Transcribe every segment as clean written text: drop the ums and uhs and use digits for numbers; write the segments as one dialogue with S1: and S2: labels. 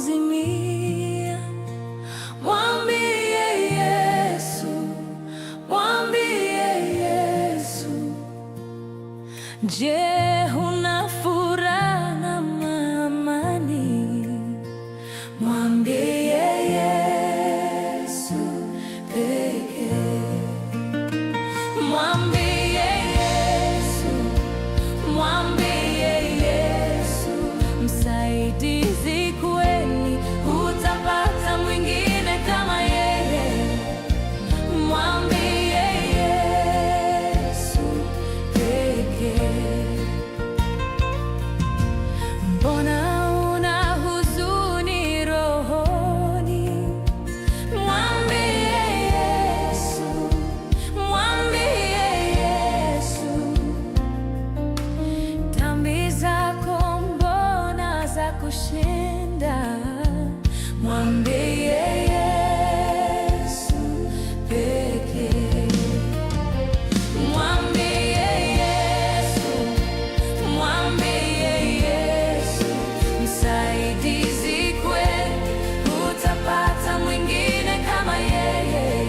S1: kuzimia. Mwambie Yesu, mwambie Yesu. Je, huna furaha na amani? Mwambie Yesu pekee. Mwambie Yesu, mwambie Yesu, msaidizi kweli, hutapata mwingine kama yeye. Mwambie Yesu pekee. Mbona una huzuni rohoni? Mwambie Yesu, mwambie Yesu. Dhambi zako mbona zakushinda? Mwambie Yesu pekee. Mwambie Yesu, mwambie Yesu, msaidizi kweli, hutapata mwingine kama yeye.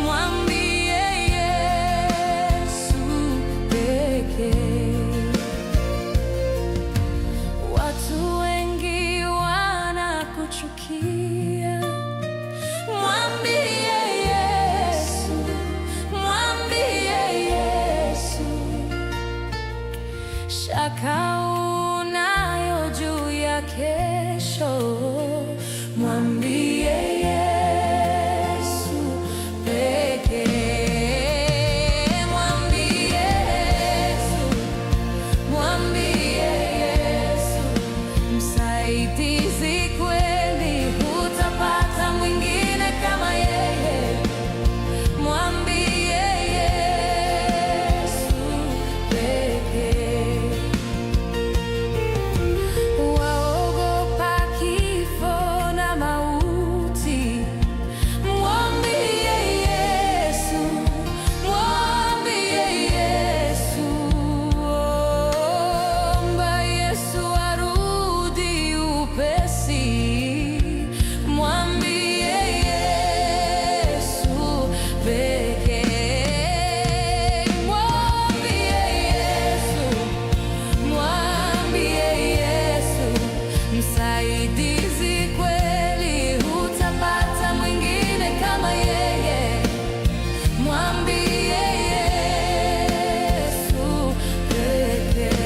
S1: Mwambie Yesu pekee. Watu wengi wanakuchukia. Mwambie Yesu, mwambie Yesu. Shaka unayo juu ya kesho, mwambie Yesu pekee. Mwambie Yesu, mwambie Yesu, msaidizi kweli, hutapata mwingine kama yeye. Mwambie Yesu pekee. Waogopa kifo na mauti, mwambie Yesu, mwambie Yesu. Omba Yesu arudi upesi, mwambie Yesu pekee. Mwambie Yesu, mwambie Yesu, msaidizi kweli, hutapata mwingine kama yeye. Mwambie Yesu pekee.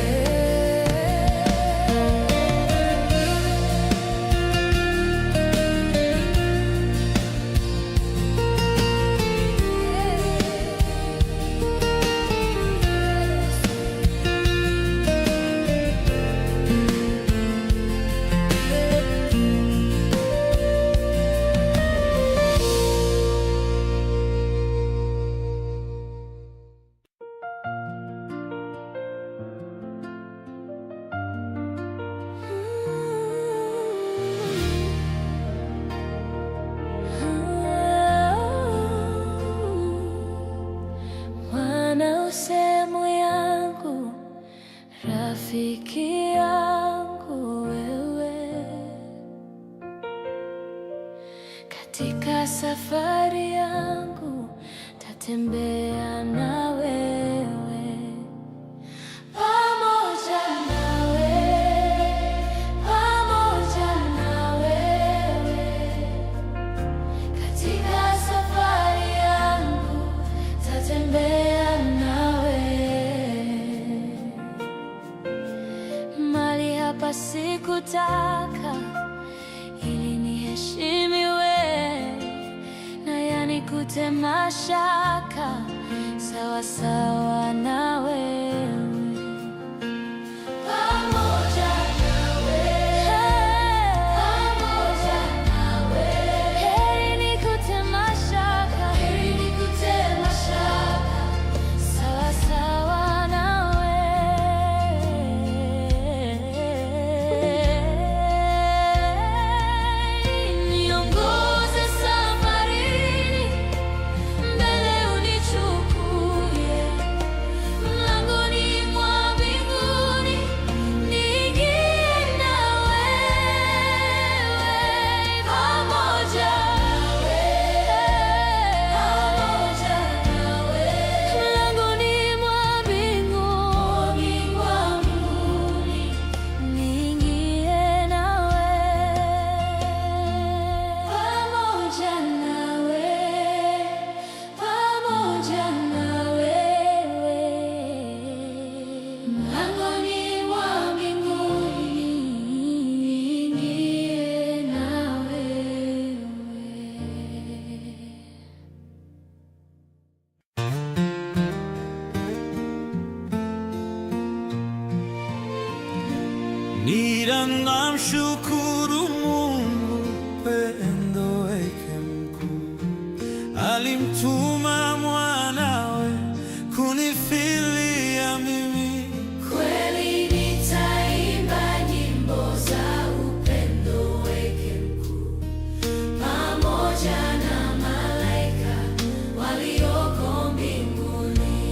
S1: Bwana u sehemu yangu, rafiki yangu wewe, katika safari yangu tatembea na wewe, pamoja nawe, pamoja na wewe, katika safari yangu tatembea nawe. Mali hapa sikutaka, ili niheshimiwe na yanikute mashaka, sawa sawa na wewe. Pamoja nawe, pamoja nawe, heri nikute mashaka, heri nikute mashaka, sawa sawa nawe. Niongoze safarini, mbele unichukue.
S2: Namshukuru Mungu, pendo wake mkuu, alimtuma mwanawe kunifilia mimi.
S1: Kweli nitaimba nyimbo za upendo wake mkuu, pamoja na malaika walioko mbinguni.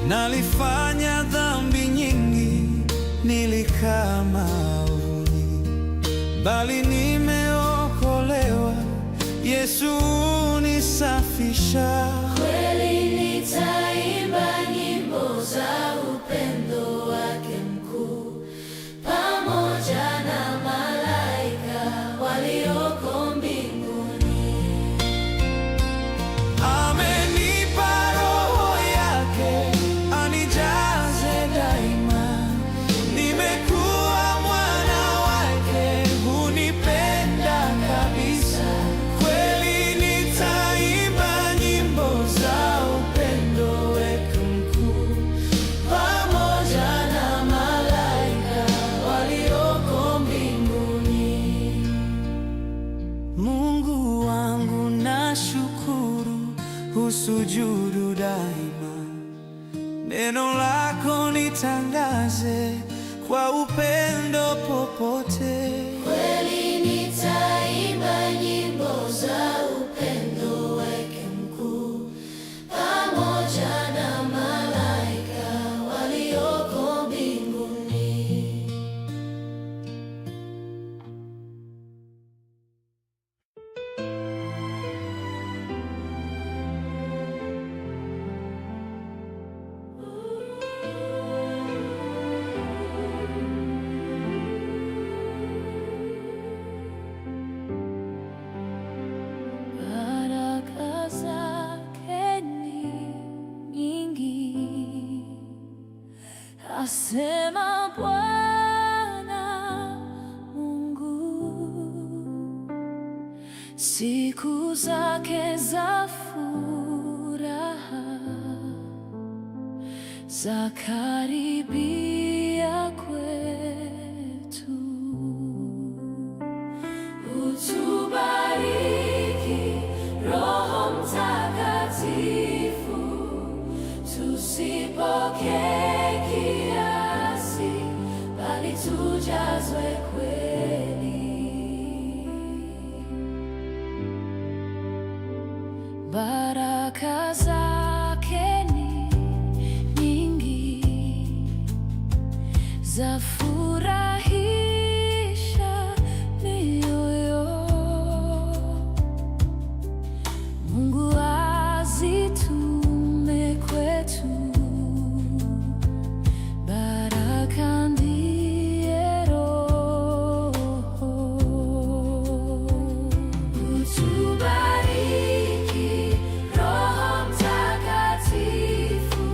S2: Nalifanya dhambi nyingi, nilikaa maovuni, bali nimeokolewa, Yesu hunisafisha.
S1: Kweli nitaimba nyimbo za upendo wake mkuu, pamoja na malaika walioko mbinguni.
S2: Amenipa Roho yake anijaze daima, nimekuwa mwana wake, hunipenda kabisa. Kweli nitaimba nyimbo za upendo wake mkuu,
S1: Pamoja na malaika walioko mbinguni.
S2: Mungu wangu nashukuru, husujudu daima. Neno lako nitangaze kwa upendo popote.
S1: Kweli nitaimba nyimbo za upendo wake mkuu, pamoja na malaika walioko mbinguni. Baraka zake ni nyingi, asema Bwana Mungu. Siku zake za furaha za karibia kwetu. Utubariki Roho Mtakatifu, tusipokee kiasi, bali tujazwe kweli. Baraka zake ni nyingi, za furahisha mioyo. Mungu azitume kwetu, baraka ndiye Roho. Utubariki Roho Mtakatifu,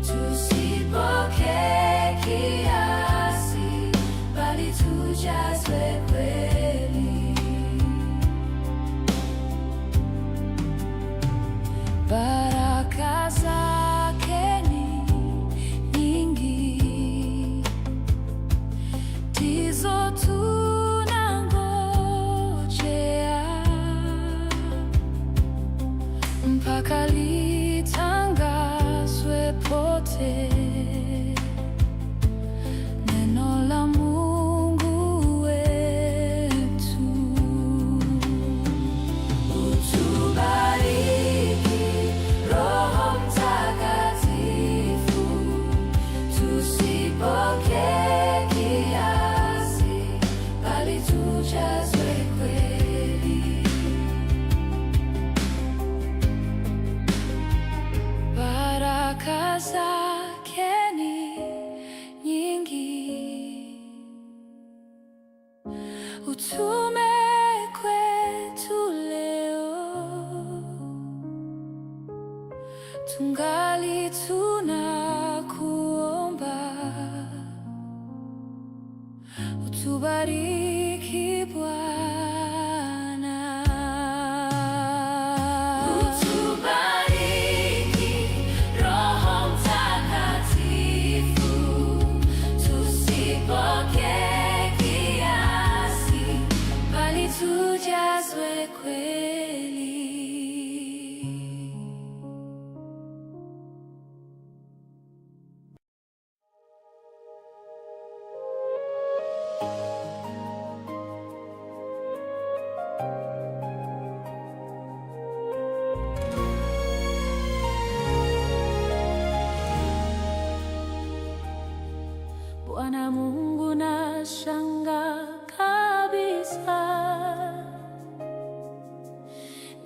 S1: tusipokee kiasi, bali tujazwe kweli. Baraka zake ni nyingi, ndizo tunangojea, mpaka litangazwe pote neno la Mungu wetu. Utubariki Roho Mtakatifu, tusipokee kiasi, bali tujazwe kweli. Baraka zake ni nyingi, utume kwetu leo, tungali tunakuomba, utubariki Bwana. Utubariki Roho Mtakatifu, tusipokee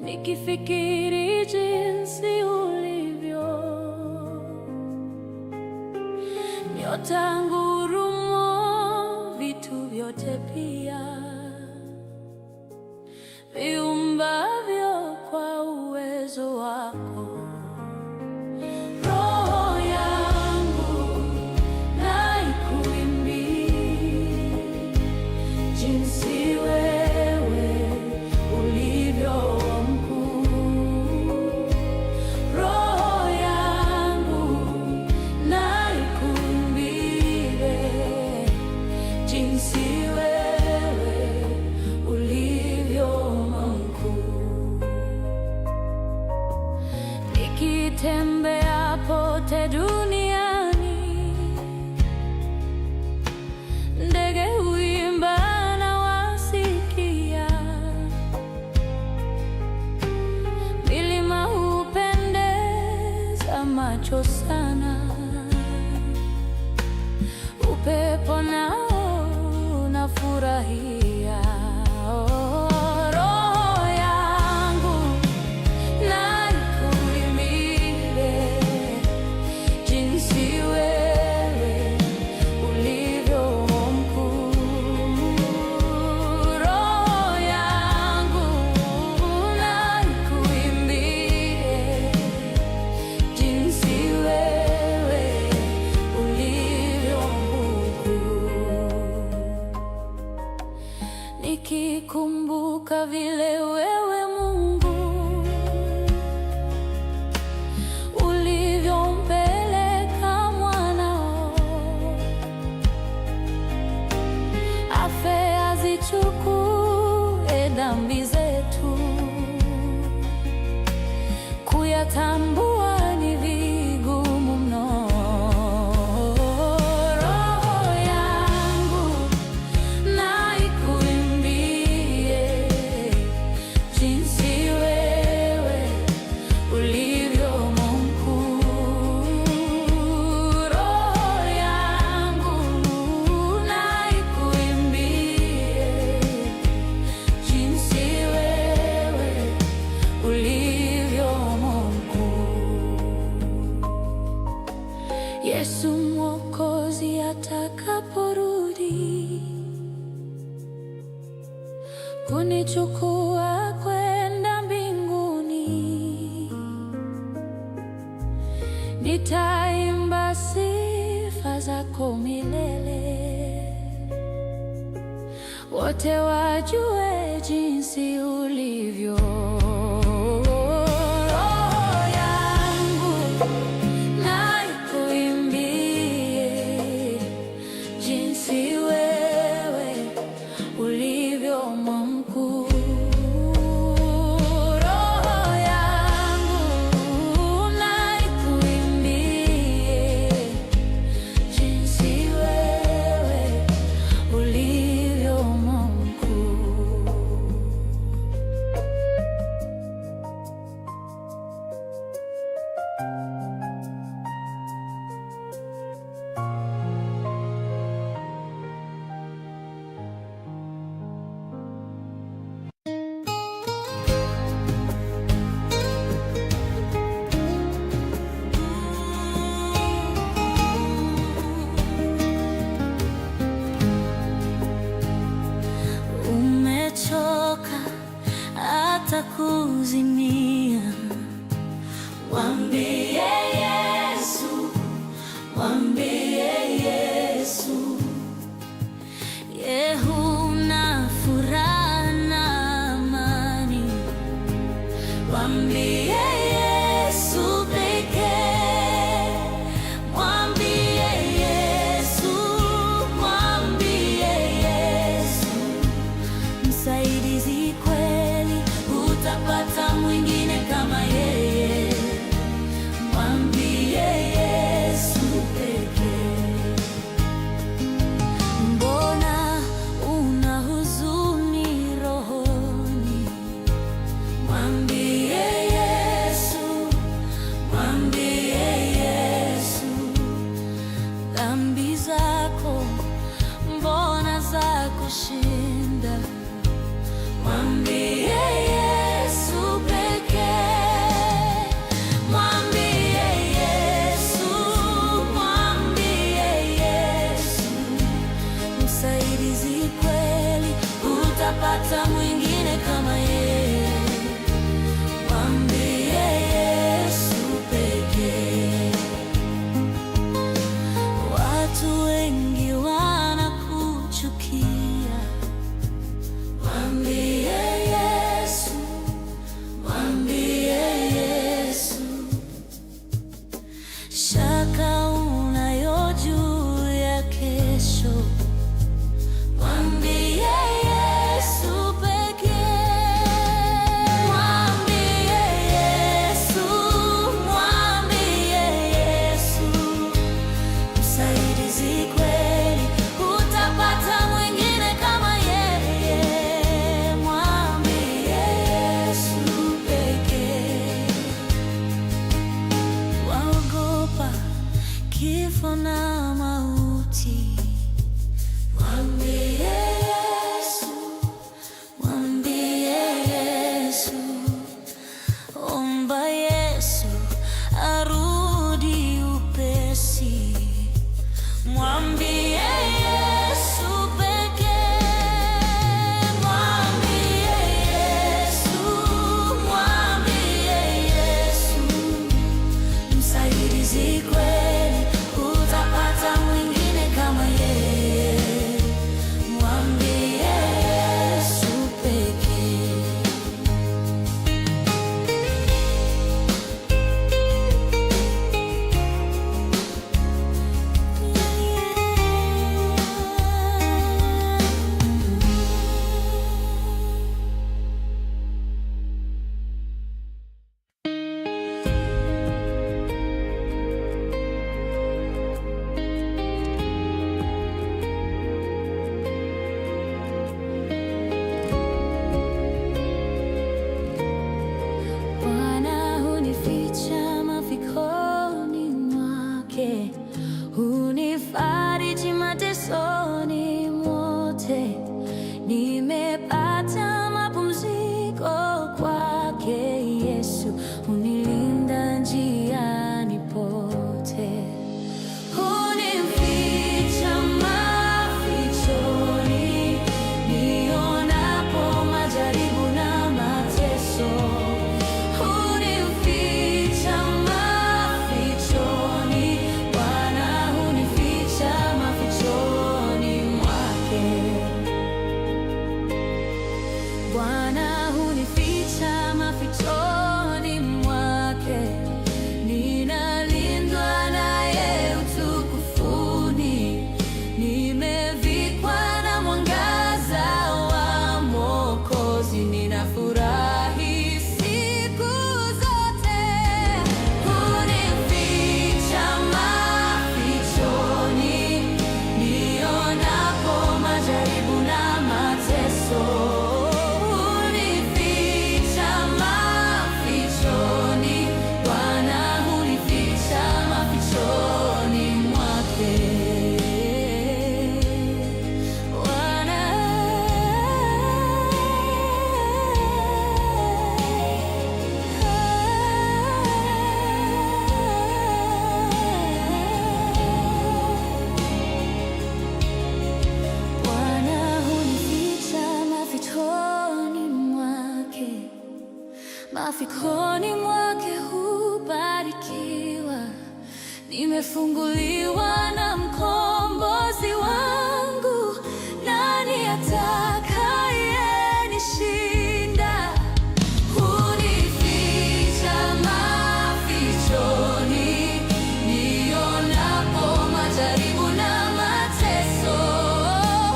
S1: Nikifikiri jinsi ulivyo, nyota, ngurumo, vitu vyote pia viumbavyo kwa uwezo wako. Roho yangu na ikuimbie jinsi wewe ulivyo mkuu. Roho yangu na ikuimbie jinsi wewe ulivyo mkuu. Nikitembea pote duniani, ndege huimba na wasikia, milima hupendeza macho sana, upepo nao unafurahia. Oh, roho yangu na ikuimbie jinsi wewe ulivyo mkuu. Roho yangu na ikuimbie jinsi wewe ulivyo mkuu. Nikikumbuka vile wewe Mungu ulivyompeleka mwanao afe azichukue dhambi zetu, kuyatambua ni vigumu mno. Roho yangu na ikuimbie jinsi wewe ulivyo mkuu. Roho yangu na ikuimbie jinsi wewe ulivyo mkuu. Yesu Mwokozi atakaporudi kunichukua kwenda mbinguni, nitaimba sifa zako milele, wote wajue jinsi ulivyo. Roho yangu na ikuimbie jinsi wewe ulivyo mkuu. Roho yangu na ikuimbie jinsi wewe ulivyo mkuu.
S3: Umechoka hata kuzimia, mwambie Yesu, mwambie Yesu, ye huna furaha na amani, mwambie Yesu pekee, mwambie Yesu, mwambie Yesu msaidizi kweli, hutapata mwingine kama yeye. Mwambie Yesu pekee. Mbona una huzuni rohoni? Mwambie Yesu, mwambie Yesu. Dhambi zako mbona za kushinda? Mwambie Yesu pekee. Hutapata mwingine kama yeye. Mwambie Yesu pekee. Watu wengi wanakuchukia, mwambie Yesu, mwambie Yesu. Shaka unayo juu ya kesho, mwambie Yesu pekee. Mwambie Yesu, mwambie Yesu, msaidizi kweli, hutapata mwingine kama yeye. Mwambie Yesu pekee. Waogopa kifo na mauti, mwambie Yesu, mwambie Yesu. Omba Yesu arudi upesi, mwambie Yesu pekee. Mwambie Yesu, mwambie Yesu, msaidizi kweli, hutapata mwingine kama yeye. Mwambie Yesu pekee. Bwana hunificha mafichoni mwake, hunifariji matesoni mwote. Nimepata mapumziko kwake Yesu, hunilinda njiani pote. Hunificha mafichoni, nionapo majaribu na mateso. Hunificha mafichoni, Bwana hunificha mafichoni mwake. Bwana hunificha mafichoni mwake, ninalindwa naye utukufuni, nimevikwa na mwangaza wa Mwokozi, ninafurahi siku zote. Hunificha mafichoni, nionapo majaribu na mateso. Hunificha mafichoni, Bwana hunificha mafichoni mwake. Bwana. Bwana hunificha mafichoni mwake, mafichoni mwake hubarikiwa. Nimefunguliwa na mkombozi wangu, nani atakayenishinda? Hunificha mafichoni, nionapo majaribu na mateso.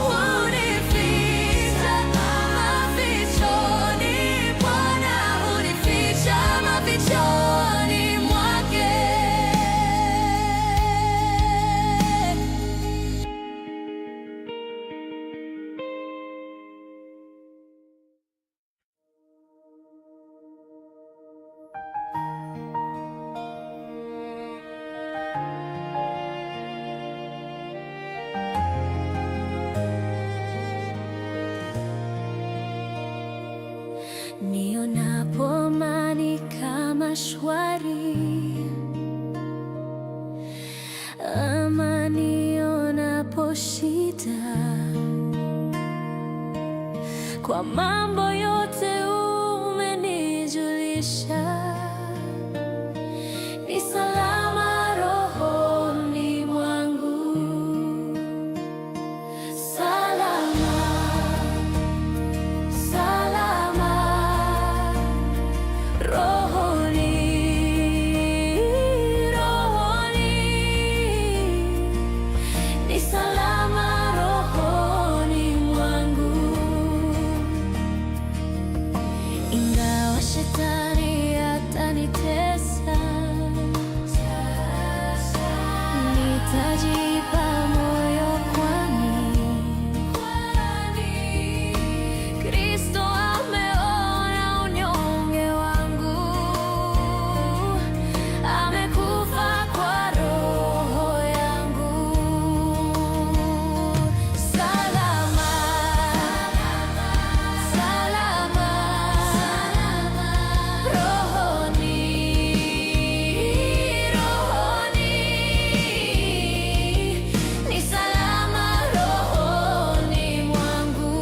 S3: Hunificha mafichoni, Bwana hunificha mafichoni mwake. Nionapo amani kama shwari, ama nionapo shida,
S1: Kwa mambo yote umenijulisha, ni salama rohoni mwangu, salama, salama rohoni, rohoni, ni salama rohoni mwangu. Ingawa shetani atanitesa, nitajipa moyo kwani Kristo ameona unyonge wangu, amekufa kwa roho yangu. Salama, salama, rohoni, rohoni, ni salama rohoni mwangu.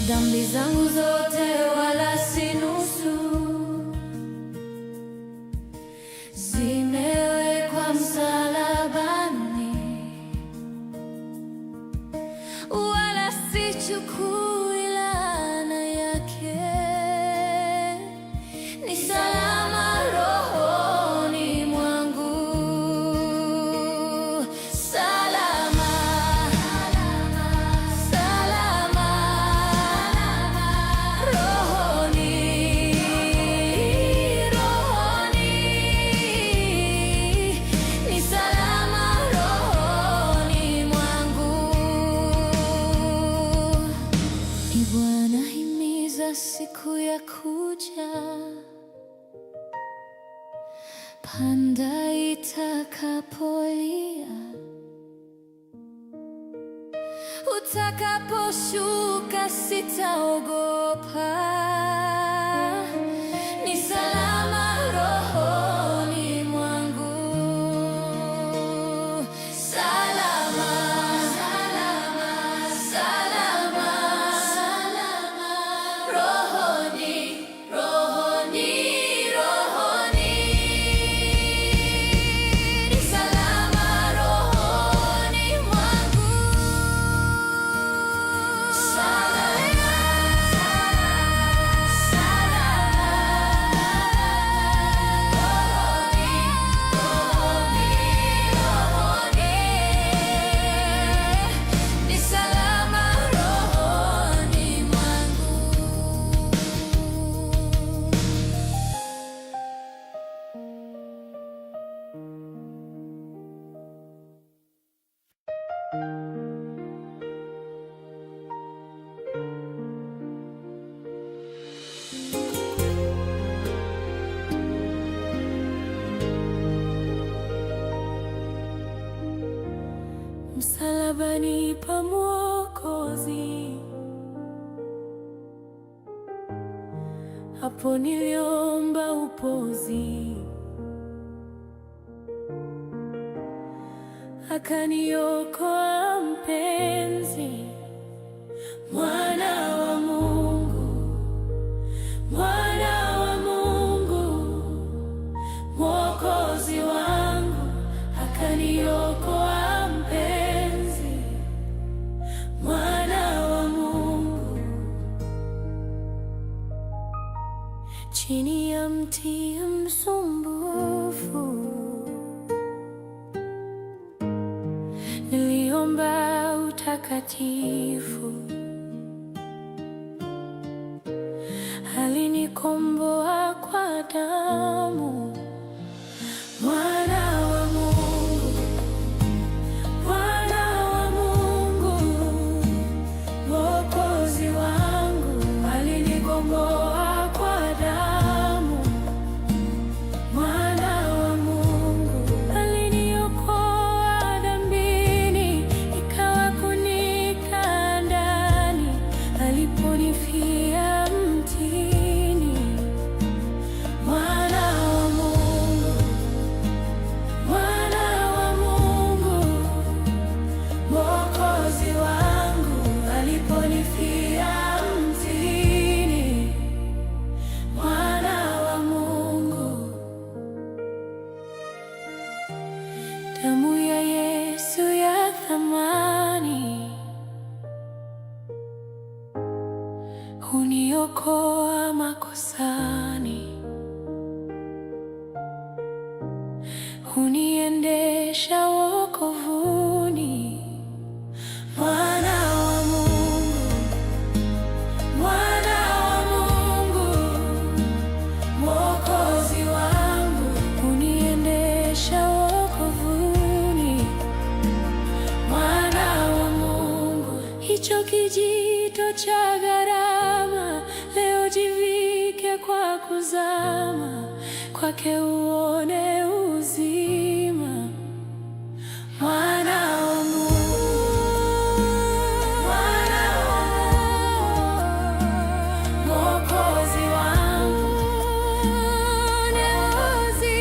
S1: Dhambi zangu zote wala si nusu, zimewekwa msalabani, wala sichukui laana yake. Ni salama rohoni mwangu, salama, salama rohoni, rohoni, ni salama rohoni mwangu. Ee Bwana, himiza siku ya kuja, panda itakapolia, utakaposhuka sitaogopa, ni salama rohoni mwangu, salama, salama, salama, salama rohoni, rohoni, rohoni, ni salama rohoni mwangu, salama, salama rohoni, rohoni, rohoni, ni salama rohoni mwangu.
S3: Msalabani pa Mwokozi, hapo niliomba upozi, akaniokoa mpenzi, mwana wa Mungu, mwana wa Mungu, Mwokozi wangu, akaniokoa mpenzi, mwana wa Mungu. Chini ya mti msumbufu niliomba utakatifu, alinikomboa kwa damu, mwana wa Mungu, mwana wa Mungu, Mwokozi wangu, alinikomboa kwa damu, mwana wa Mungu, aliniokoa dhambini, ikawa kunika ndani, aliponifia mtini, mwana wa Huniokoa makosani, huniendesha wokovuni. Mwana wa Mungu, Mwana wa Mungu, Mwokozi wangu, huniendesha wokovuni. Mwana wa Mungu, hicho kijito cha gharama, leo jivike kwa kuzama, kwake uone uzima. Mwana wa Mungu, Mwana wa Mungu, Mwokozi wangu, Mwokozi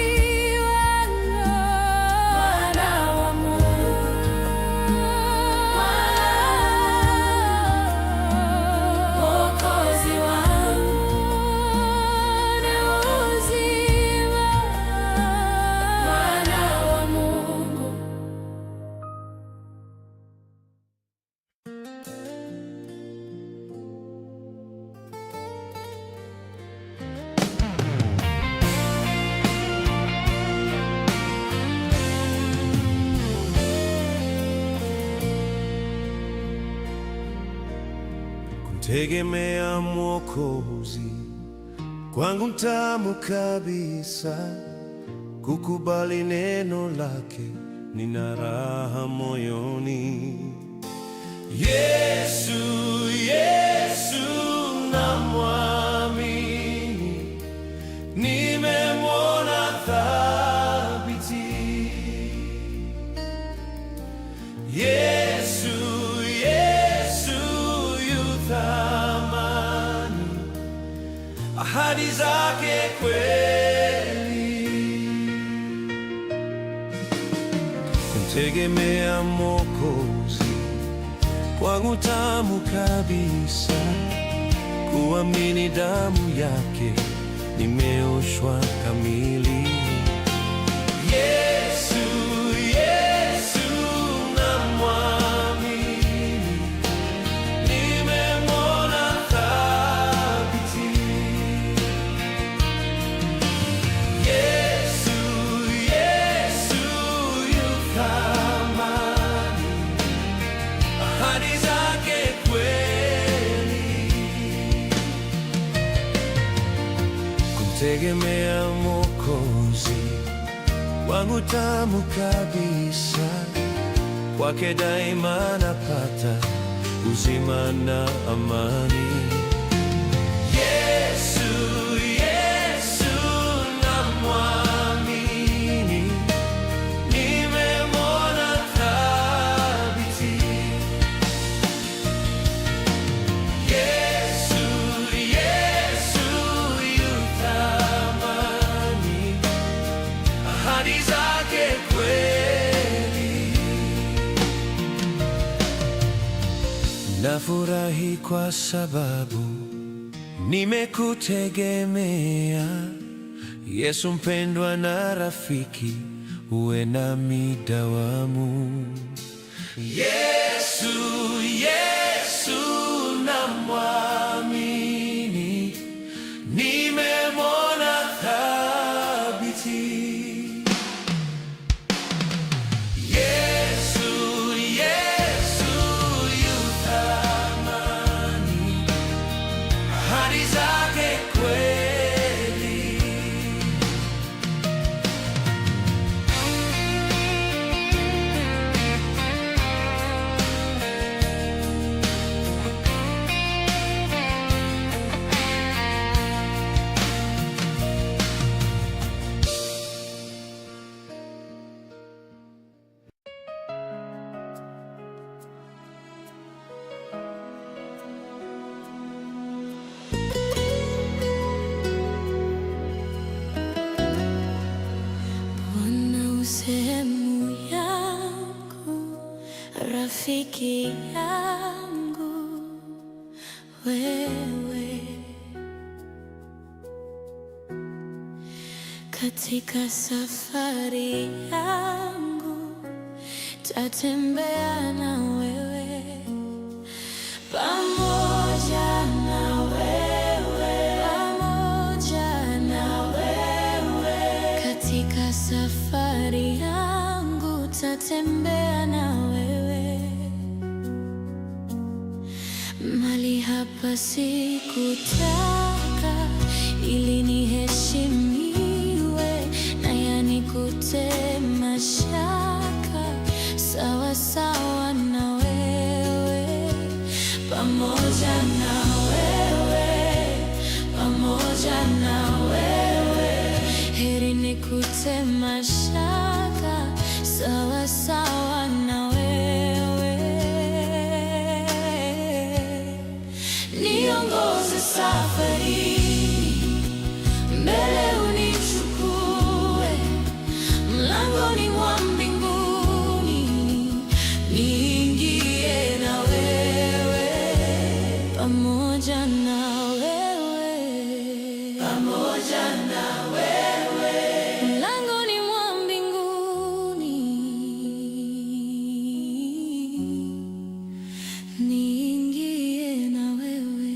S3: wangu, Mwana wa Mungu, Mwokozi wangu, uzima, Mwana wa Mungu.
S4: Kumtegemea Mwokozi kwangu ntamu kabisa, kukubali neno lake nina raha moyoni. Yesu, Yesu namwamini, nimemwona thabiti. Yesu, Yesu yu thamani, ahadi zake kweli. Kumtegemea Mwokozi kwangu tamu kabisa, kuamini damu yake nimeoshwa kamili. Yesu, Yesu namwamini, nimemwona thabiti. Yesu, Yesu yu thamani, ahadi zake kweli. Kumtegemea Mwokozi wangu tamu kabisa, kwake daima napata uzima na amani. Yesu, Yesu namwamini, nimemwona thabiti. Yesu, Yesu yu thamani, ahadi zake kweli. Nafurahi kwa sababu nimekutegemea Yesu mpendwa na rafiki, uwe nami dawamu. Yesu, Yesu namwamini, nimemwona thabiti. Yesu, Yesu yu thamani, ahadi zake kweli.
S1: Bwana u sehemu yangu, rafiki yangu, wewe katika safari yangu, tatembea na wewe, pamoja na wewe. Niliapa sikutaka ili niheshimiwe na yanikute mashaka, sawa sawa na wewe, pamoja na wewe, pamoja na wewe, heri nikute mashaka, sawa sawa na wewe. Niongoze safarini, mbele unichukue, mlangoni mwa mbinguni, niingie na wewe, pamoja na wewe, pamoja na wewe, mlangoni mwa mbinguni, niingie na wewe.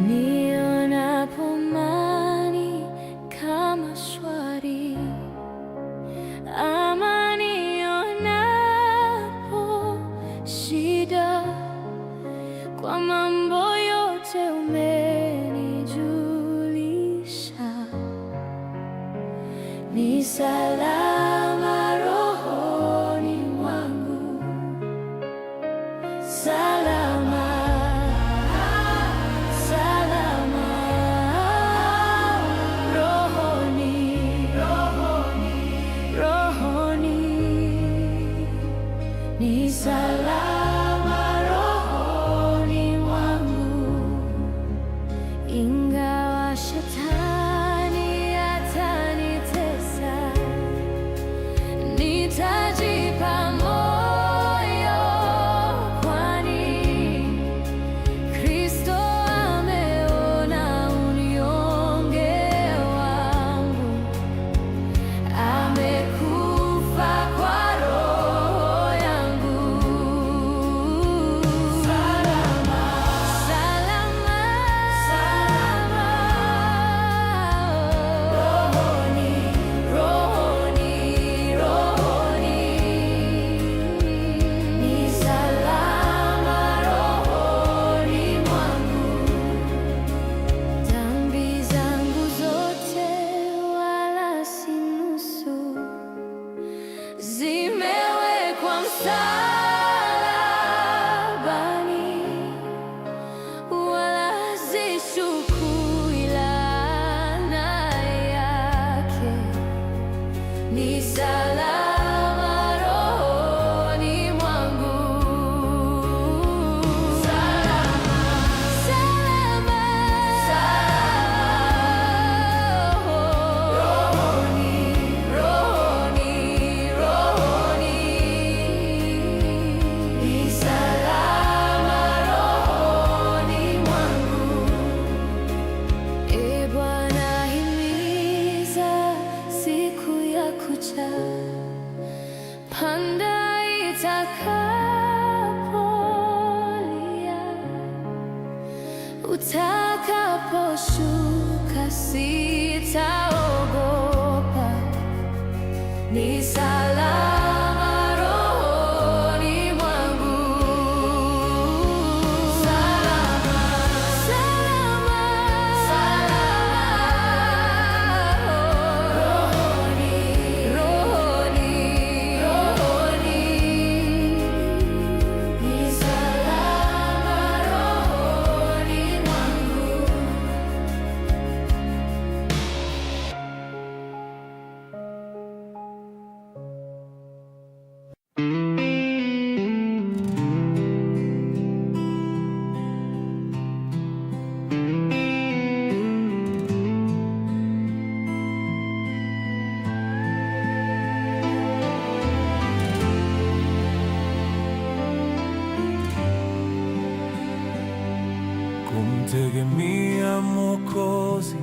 S1: Nionapo amani kama shwari, ama nionapo shida, kwa mambo yote umenijulisha, ni salama rohoni mwangu, salama, salama rohoni, rohoni, ni salama rohoni mwangu, ingawa shetani atanitesa, nitajipa moyo, kwani Kristo ameona unyonge wangu, amekufa kwa roho yangu. Salama, salama, salama rohoni, rohoni, rohoni, ni salama rohoni mwangu. Dhambi zangu zote wala si nusu, zimewekwa msalabani, wala hazishukui laana yake. Ni salama rohoni mwangu, salama, salama, salama rohoni, rohoni, rohoni, ni salama rohoni mwangu. E Bwana, himiza siku ya kucha, panda itakapolia, utakaposhuka sitaogopa, ni salama rohoni mwangu, salama, salama, salama rohoni, rohoni, rohoni, ni salama rohoni mwangu.
S4: Kumtegemea Mwokozi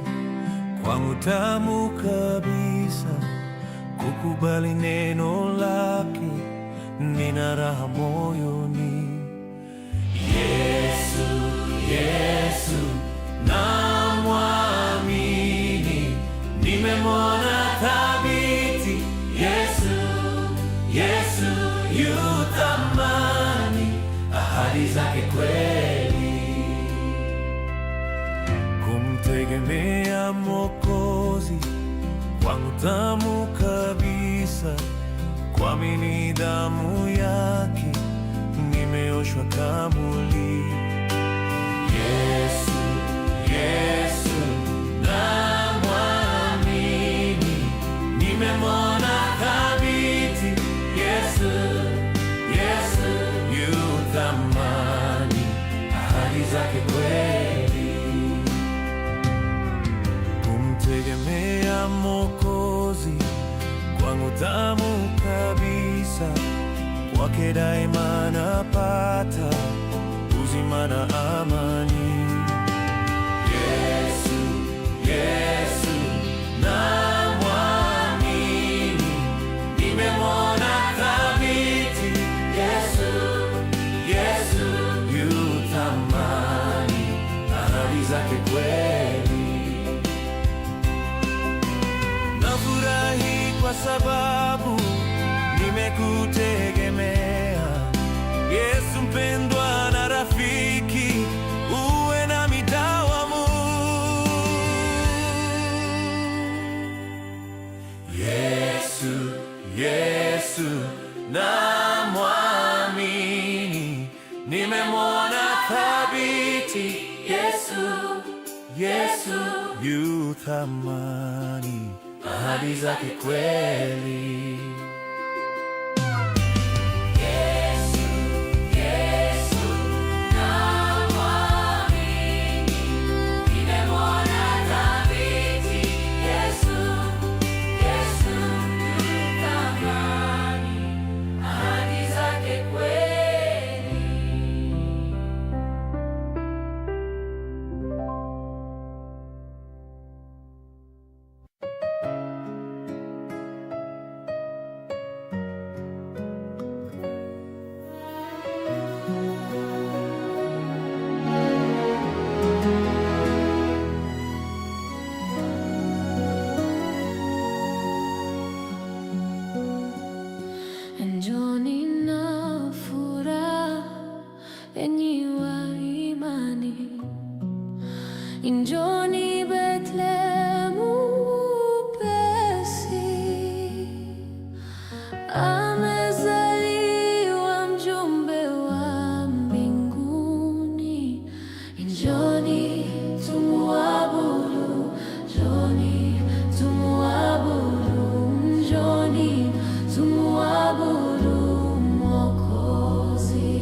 S4: kwangu tamu kabisa, kukubali neno lake nina raha moyoni. Yesu, Yesu, namwamini, nimemwona thabiti. Yesu, Yesu, yu thamani, ahadi zake kweli. Kumtegemea Mwokozi kwangu tamu kabisa, kuamini damu yake nimeoshwa kamili. Yesu, Yesu, namwamini, nimemwona thabiti. Yesu, Yesu, yu thamani, ahadi zake kweli. Kumtegemea Mwokozi kwangu tamu kabisa, kwake daima napata uzima na amani. Yesu, Yesu, namwamini, nimemwona thabiti. Yesu, Yesu, yu thamani, ahadi zake kweli. Nafurahi kwa sababu nimekutegemea Yesu mpendwa na rafiki, uwe nami dawamu. Yesu, Yesu, namwamini, nimemwona thabiti. Yesu, Yesu, yu thamani, ahadi zake kweli.
S1: Yesu, Yesu, namwamini, nimemwona thabiti. Yesu, Yesu, yu thamani, ahadi zake kweli. Njoni na furaha, enyi wa imani, njoni Bethlehemu upesi, amezaliwa mjumbe wa mbinguni. Njoni tumuabudu, njoni tumuabudu, njoni tumuabudu Mwokozi.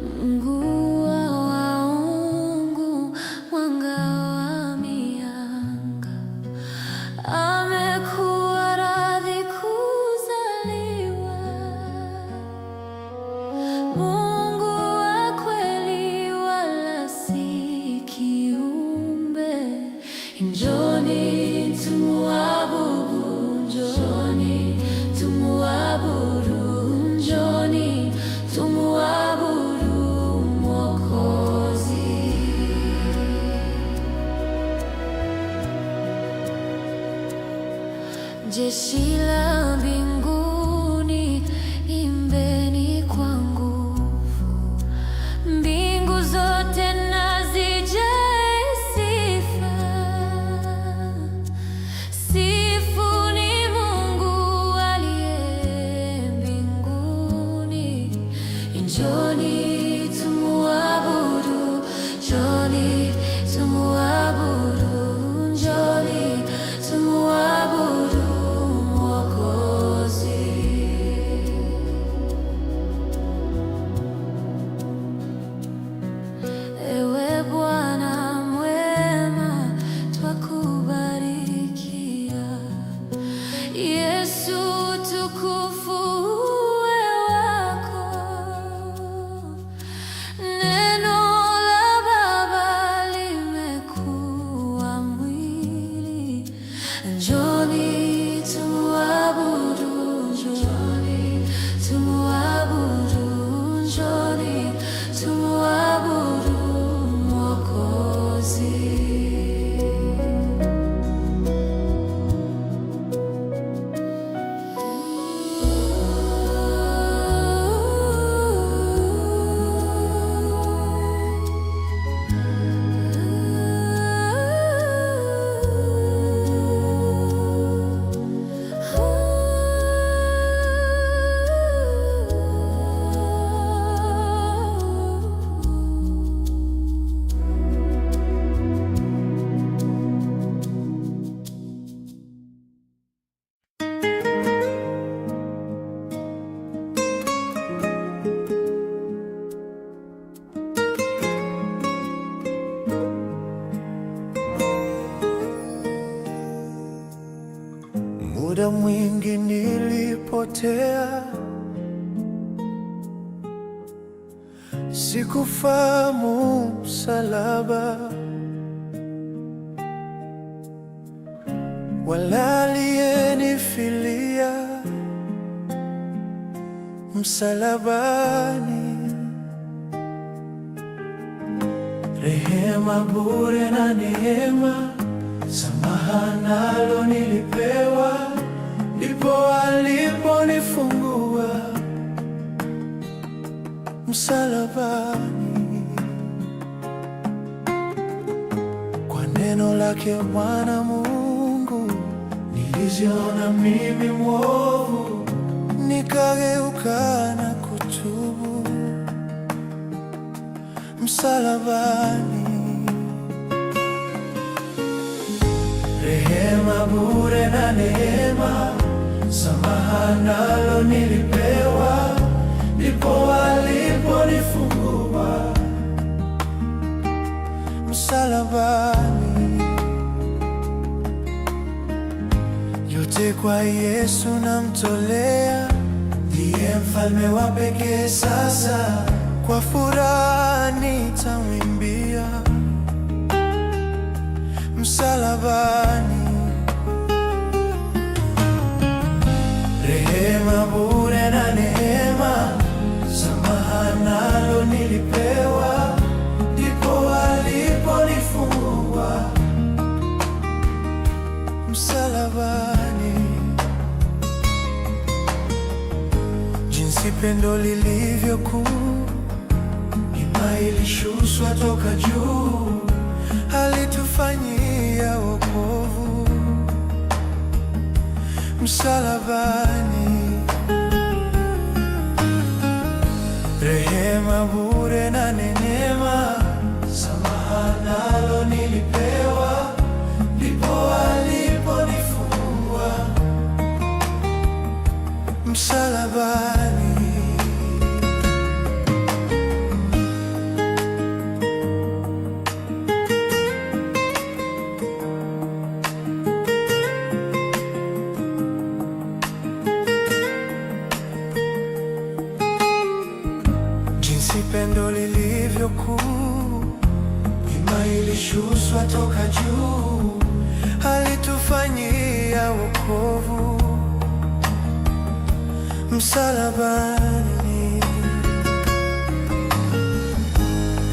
S1: Mungu wa waungu, mwanga wa mianga, amekuwa radhi kuzaliwa. Mungu wa kweli wala si kiumbe. Njoni tumuabudu, njoni tumuabudu, njoni tumuabudu Mwokozi. Jeshi la mbinguni, imbeni kwa nguvu, mbingu zote na zijae sifa. Sifuni Mungu aliye mbinguni. Njoni tumuabudu, njoni tumuabudu, njoni tumuabudu Mwokozi. Njooni tumuabudu, njooni tumuabudu, njooni tumuabudu Mwokozi.
S2: Muda mwingi nilipotea, sikufahamu msalaba wala aliyenifilia msalabani. Rehema bure na neema, samaha nalo nilipewa, ndipo aliponifungua msalabani. Kwa neno lake Bwana Mungu niliziona mimi mwovu, nikageuka na kutubu msalabani. Rehema bure na neema, samaha nalo nilipewa, ndipo aliponifungua msalabani. Yote kwa Yesu namtolea, ndiye mfalme wa pekee sasa, kwa furaha nitamwimbia msalabani. Rehema bure na neema, samaha nalo nilipewa, ndipo aliponifungua msalabani. Jinsi pendo lilivyo kuu, neema ilishushwa toka juu, alitufanyia wokovu msalabani. Rehema bure na neema, samaha nalo nilipewa, ndipo aliponifungua msalabani. Jinsi pendo lilivyo kuu, neema ilishushwa toka juu, alitufanyia wokovu msalabani.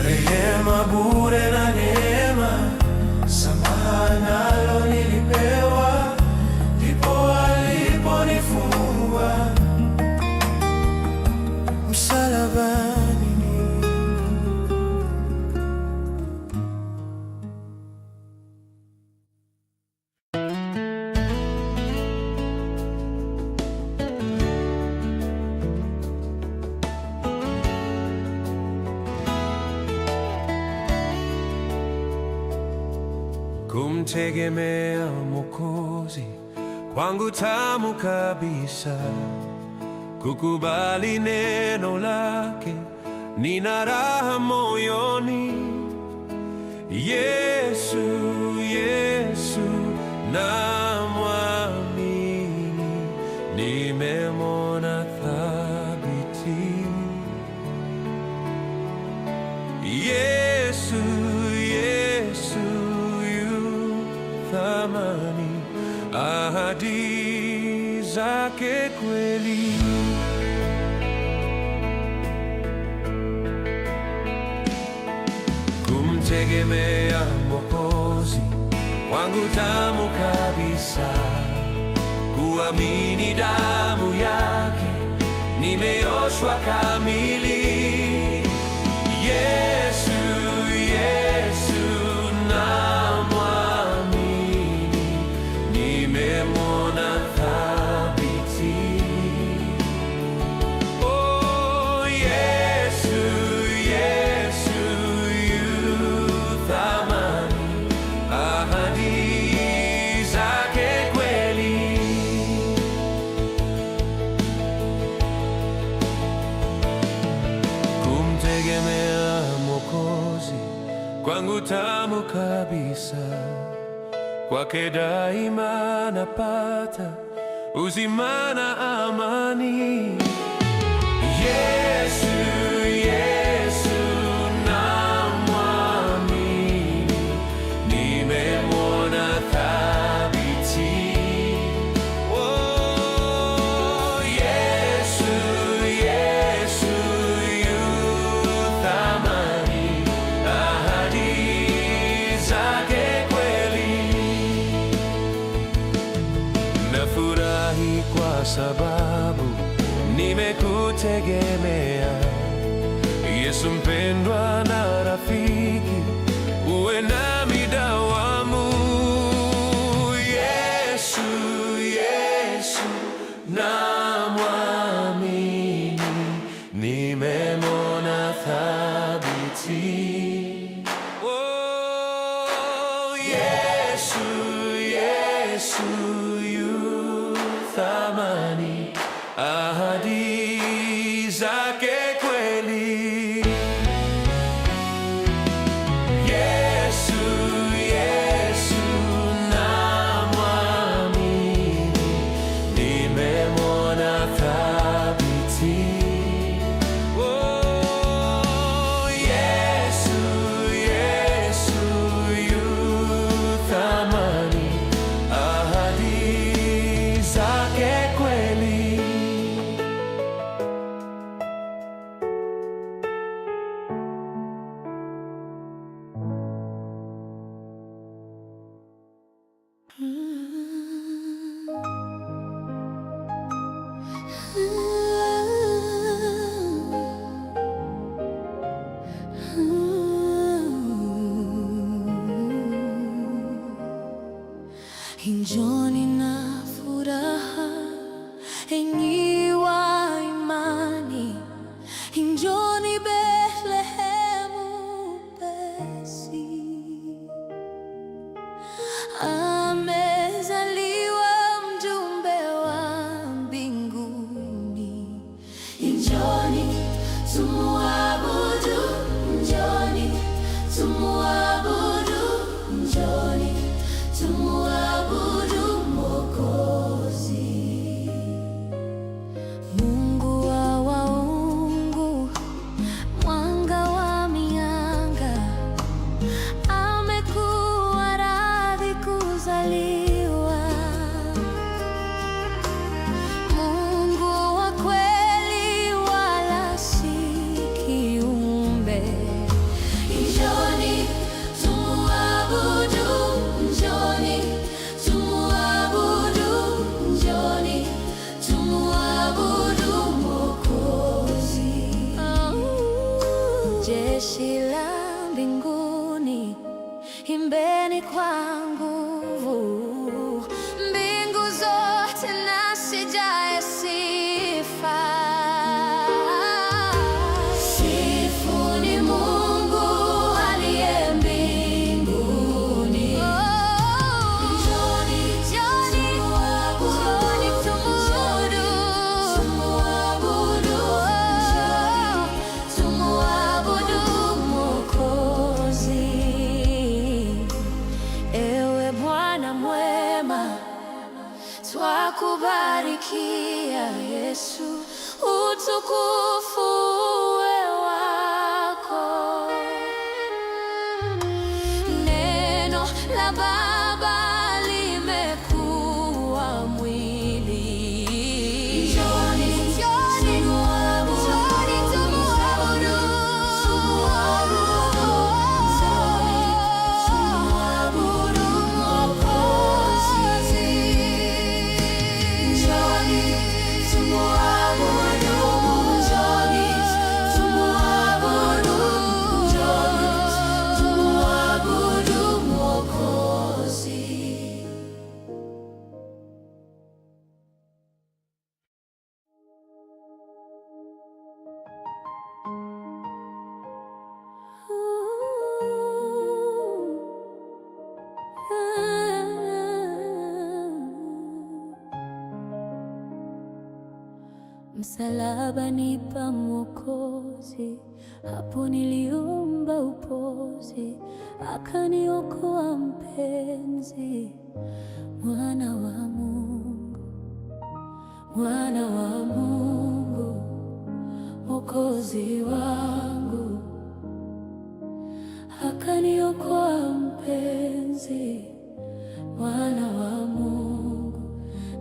S2: Rehema bure na neema, samaha nalo nilipewa, ndipo aliponifungua msalabani.
S4: Kumtegemea Mwokozi kwangu tamu kabisa, kukubali neno lake, nina raha moyoni. Yesu, Yesu namwamini, nimemwona thabiti. Yesu, Yesu yu thamani. ahadi zake kweli. Kumtegemea Mwokozi wangu tamu kabisa, kuamini damu yake nimeoshwa kamili. Yesu, Yesu namwamini, nimemwona thabiti. Oh, Yesu, Yesu yu thamani, ahadi zake kweli. Kumtegemea Mwokozi kwangu tamu kabisa, kwake daima napata uzima na amani. Yesu, Yesu namwamini, nimemwona thabiti. Oh, Yesu, Yesu yu thamani, ahadi zake kweli. Nafurahi kwa sababu nimekutegemea, Yesu mpendwa na rafiki, uwe nami dawamu. Yesu, Yesu namwamini, nimemwona thabiti. Oh, Yesu, Yesu yu thamani, ahadi zake kweli. Yesu, Yesu namwamini, nimemwona thabiti. Oh, Yesu, Yesu yu thamani, ahadi zake kweli.
S1: Njooni na furaha, enyi wa imani, njooni Bethlehemu upesi. Amezaliwa mjumbe wa mbinguni. Njooni tumuabudu, njooni tumuabudu, njooni tumuabudu Mwokozi. Mungu wa waungu, mwanga wa mianga, amekuwa radhi kuzaliwa. Mungu wa kweli wala si kiumbe. Njooni tumuabudu, njooni tumuabudu, njooni tumuabudu Mwokozi. Jeshi la mbinguni, imbeni kwa nguvu, mbingu zote na zijae sifa. Sifuni Mungu aliye mbinguni. Njooni, njooni tumuabudu, tumuabudu, tumuabudu Mwokozi. Ewe Bwana mwema, twakubarikia Yesu, utukufu uwe wako. Neno la Baba limekuwa Msalabani pa Mwokozi, hapo niliomba upozi, akaniokoa mpenzi, Mwana wa Mungu, Mwana wa Mungu, Mwokozi wangu, akaniokoa mpenzi, Mwana wa Mungu.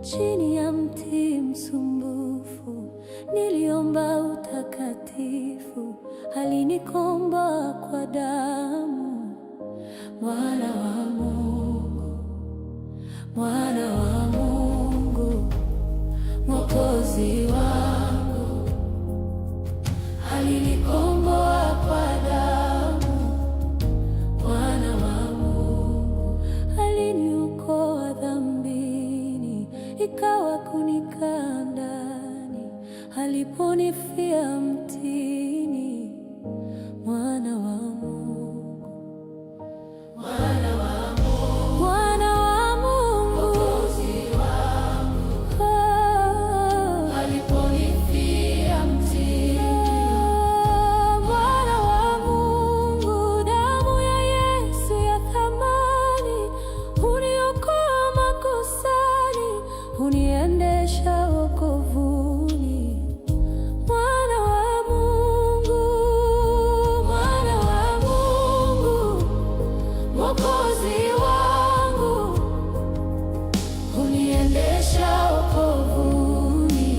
S1: Chini ya mti msumbufu niliomba utakatifu, alinikomboa kwa damu, Mwana wa Mungu, Mwana wa Mungu, Mwokozi wangu, alinikomboa kwa damu, Mwana wa Mungu, aliniokoa dhambini, ikawa kunikaa ndani, aliponifia mtini, Mwana wa Mungu,
S3: Mwana wa Mungu,
S1: Mwana wa Mungu,
S3: Mwokozi wangu,
S1: oh,
S3: aliponifia mtini,
S1: oh, Mwana wa Mungu, damu ya Yesu ya thamani, huniokoa makosani, huniendesha wokovuni. Mwana wa Mungu, Mwana wa Mungu, Mwokozi wangu, huniendesha wokovuni,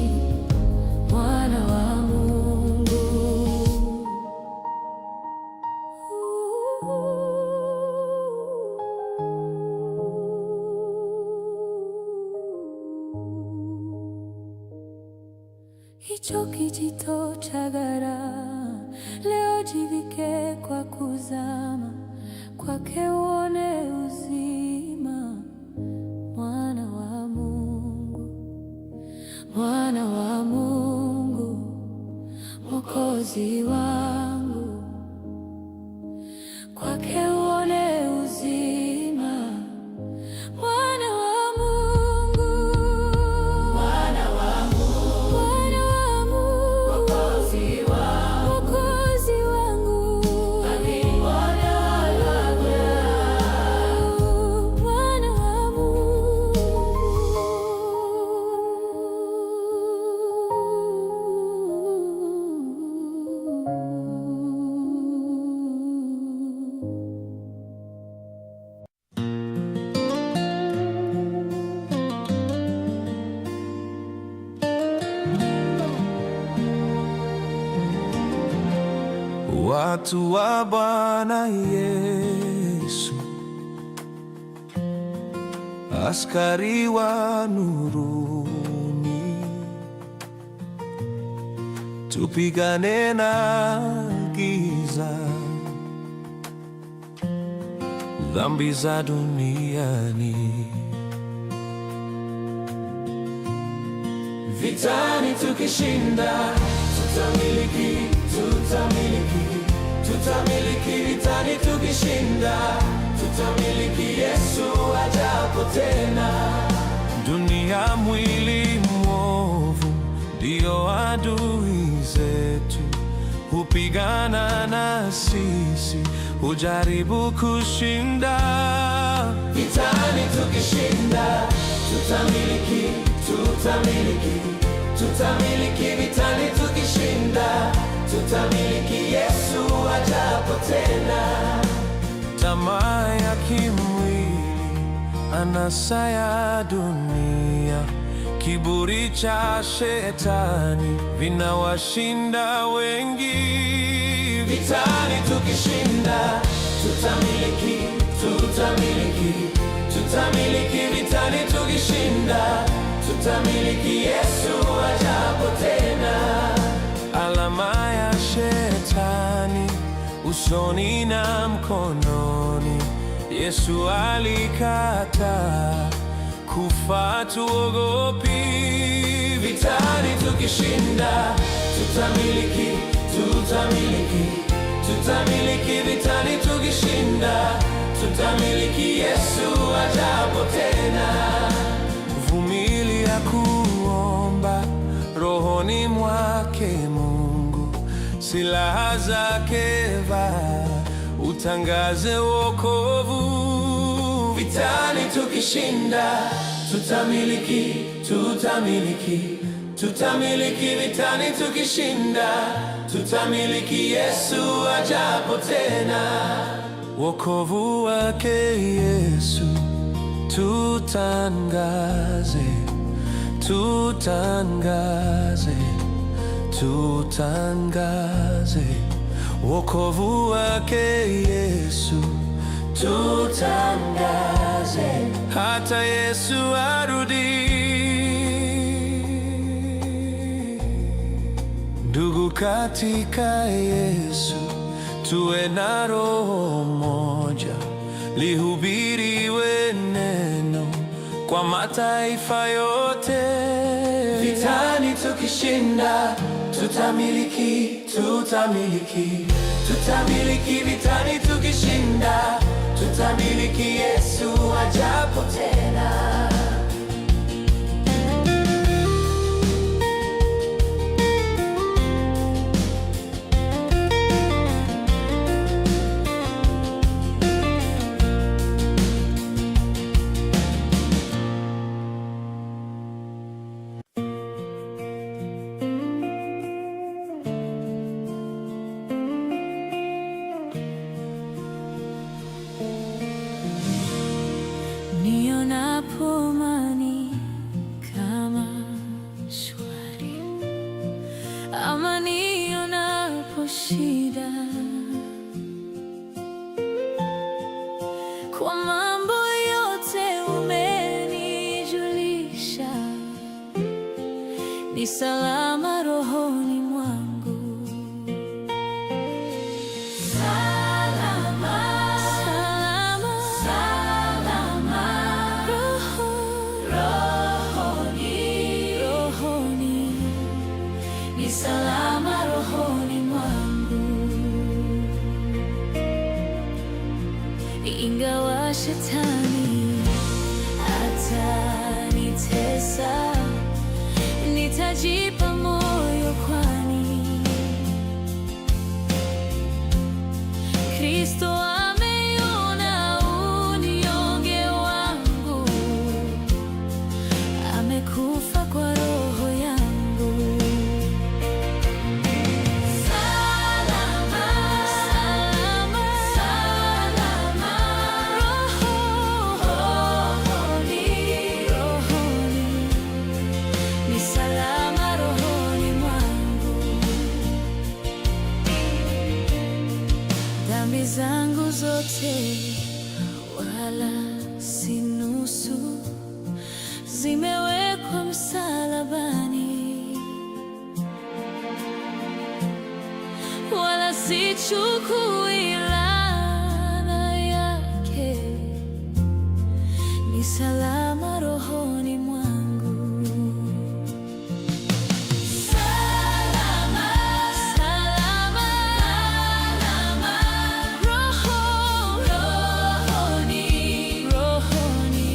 S1: Mwana wa Mungu. Hicho kijito cha gharama, leo jivike kwa kuzama, kwake uone uzima, Mwana wa Mungu, Mwana wa Mungu, Mwokozi wangu, kwake uone uzima, Mwana wa Mungu,
S3: Mwana wa Mungu,
S1: Mwana wa Mungu,
S3: Mwokozi wangu,
S1: Mwokozi wangu,
S3: Mwana wa
S1: Mwana wa Mungu.
S2: Watu wa Bwana Yesu, askari wa nuruni, tupigane na giza, dhambi za duniani.
S4: Vitani tukishinda, tutamiliki, tutamiliki, tutamiliki. Vitani tukishinda, tutamiliki Yesu ajapo tena.
S2: Dunia mwili mwovu ndio adui zetu, hupigana na sisi, hujaribu kushinda.
S4: Vitani tukishinda, tutamiliki, tutamiliki, tutamiliki. Vitani tukishinda, tutamiliki Yesu ajapo tena.
S2: Tamaa ya kimwili, anasa ya dunia, kiburi cha shetani vinawashinda wengi.
S4: Vitani tukishinda, tutamiliki, tutamiliki, tutamiliki. Vitani tukishinda, tutamiliki Yesu ajapo tena.
S2: Alama ya shetani usoni na mkononi, Yesu alikataa kufa, tuogopi.
S4: Vitani tukishinda, tutamiliki, tutamiliki, tutamiliki. Vitani tukishinda, tutamiliki Yesu ajapo tena.
S2: Vumilia kuomba, rohoni. Silaha zake vaa, utangaze wokovu. Vitani tukishinda, tutamiliki, tutamiliki, tutamiliki. Vitani tukishinda, tutamiliki Yesu ajapo tena. Wokovu wake Yesu tutangaze, tutangaze, tutangaze. Wokovu wake Yesu tutangaze, hata Yesu arudi. Ndugu katika Yesu, tuwe na roho moja, lihubiriwe neno kwa mataifa yote. Vitani tukishinda, tutamiliki, tutamiliki, tutamiliki. Vitani tukishinda, tutamiliki Yesu ajapo tena.
S1: Nionapo amani kama shwari, ama nionapo shida, kwa mambo yote umenijulisha, ni salama rohoni mwangu. Salama, salama, salama, rohoni, rohoni, ni salama rohoni mwangu. Ingawa shetani atanitesa, nitajipa moyo kwani Kristo ameiona unyonge wangu, amekufa kwa roho yangu. Salama, salama, salama, rohoni, rohoni, ni salama rohoni mwangu. Dhambi zangu zote wala si nusu, zimewekwa msalabani, wala sichukui laana yake, ni salama rohoni mwangu. Salama, salama, salama, rohoni, rohoni,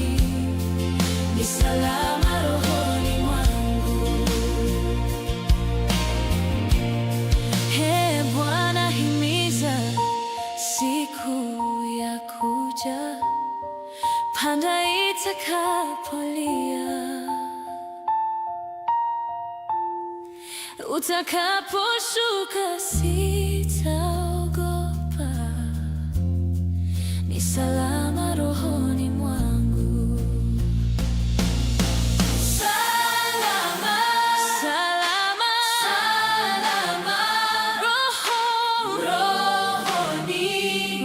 S1: ni salama rohoni mwangu. Ee Bwana, himiza siku ya kuja, panda itakapolia, utakaposhuka sitaogopa, ni salama rohoni mwangu. Salama, salama, salama, rohoni,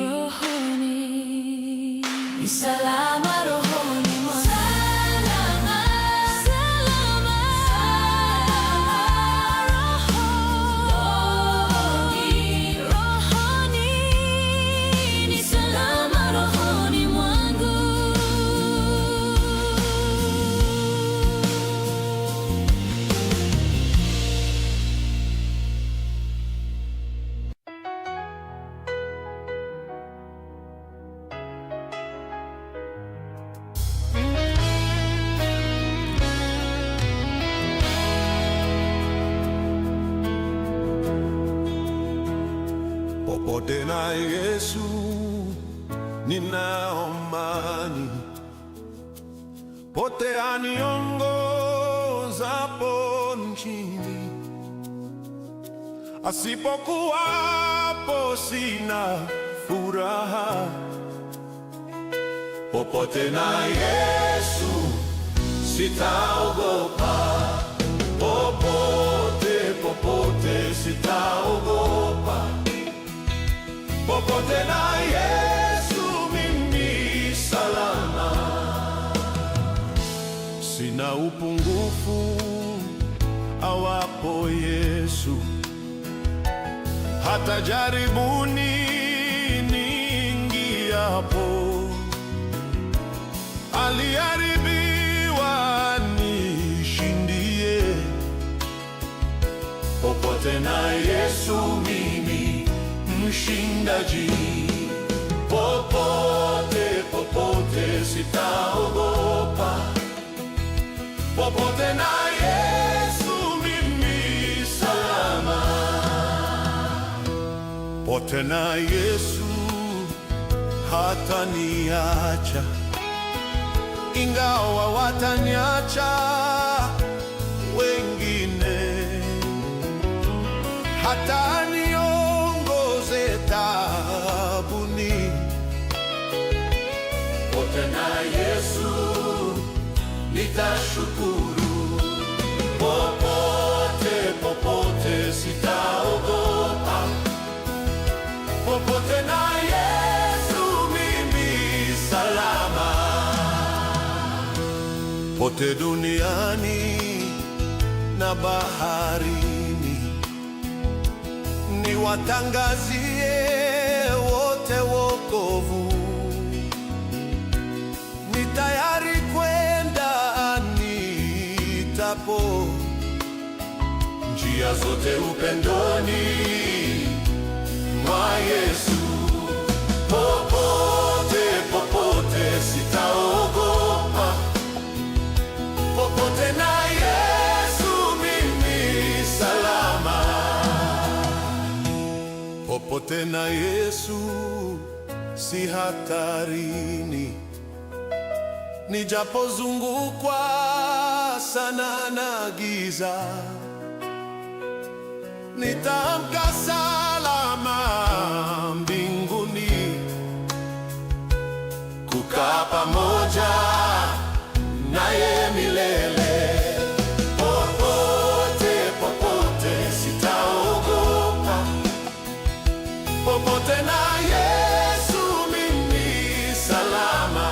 S1: rohoni, ni salama rohoni mwangu. Salama, salama, rohoni, rohoni, ni salama rohoni.
S4: Popote na Yesu nina amani, pote aniongozapo nchini, asipokuwapo sina furaha. Popote na Yesu sitaogopa, popote popote sitaogopa, popote na Yesu mimi salama, sina upungufu awapo Yesu, hata jaribuni niingiapo, aliharibiwa nishindie. Popote na Yesu mimi mshindaji, popote popote sitaogopa, popote na Yesu mimi salama, popote na Yesu hataniacha, ingawa wataniacha wengine, hata niongoze taabuni. Popote na Yesu nitashukuru, popote popote sitaogopa, popote na Yesu mimi salama, pote duniani na baharini, niwatangazie wote wokovu, ni tayari kwenda aniitapo, njia zote upendoni mwa Yesu, popote popote sitaogopa, popote na Yesu mimi salama, popote na Yesu si hatarini, nijapozungukwa sana na giza, nitaamka salama mbinguni, kukaa pamoja naye milele. Popote popote sitaogopa, popote na Yesu mimi salama.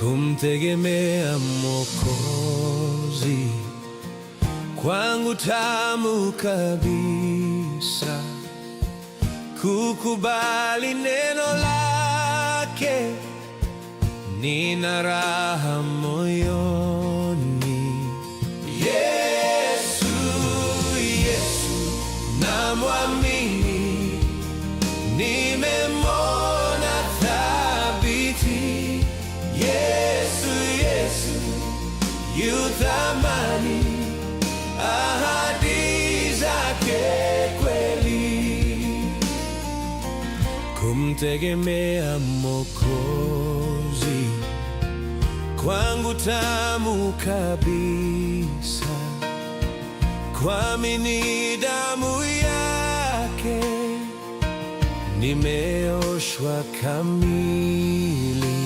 S2: Kumtegemea Mwokozi kwangu tamu kabisa, kukubali neno lake, nina raha moyoni. Yesu, Yesu namwamini, nimemwona thabiti. Yesu, Yesu yu thamani, ahadi zake kweli. Kumtegemea Mwokozi kwangu tamu kabisa, kuamini damu yake nimeoshwa kamili.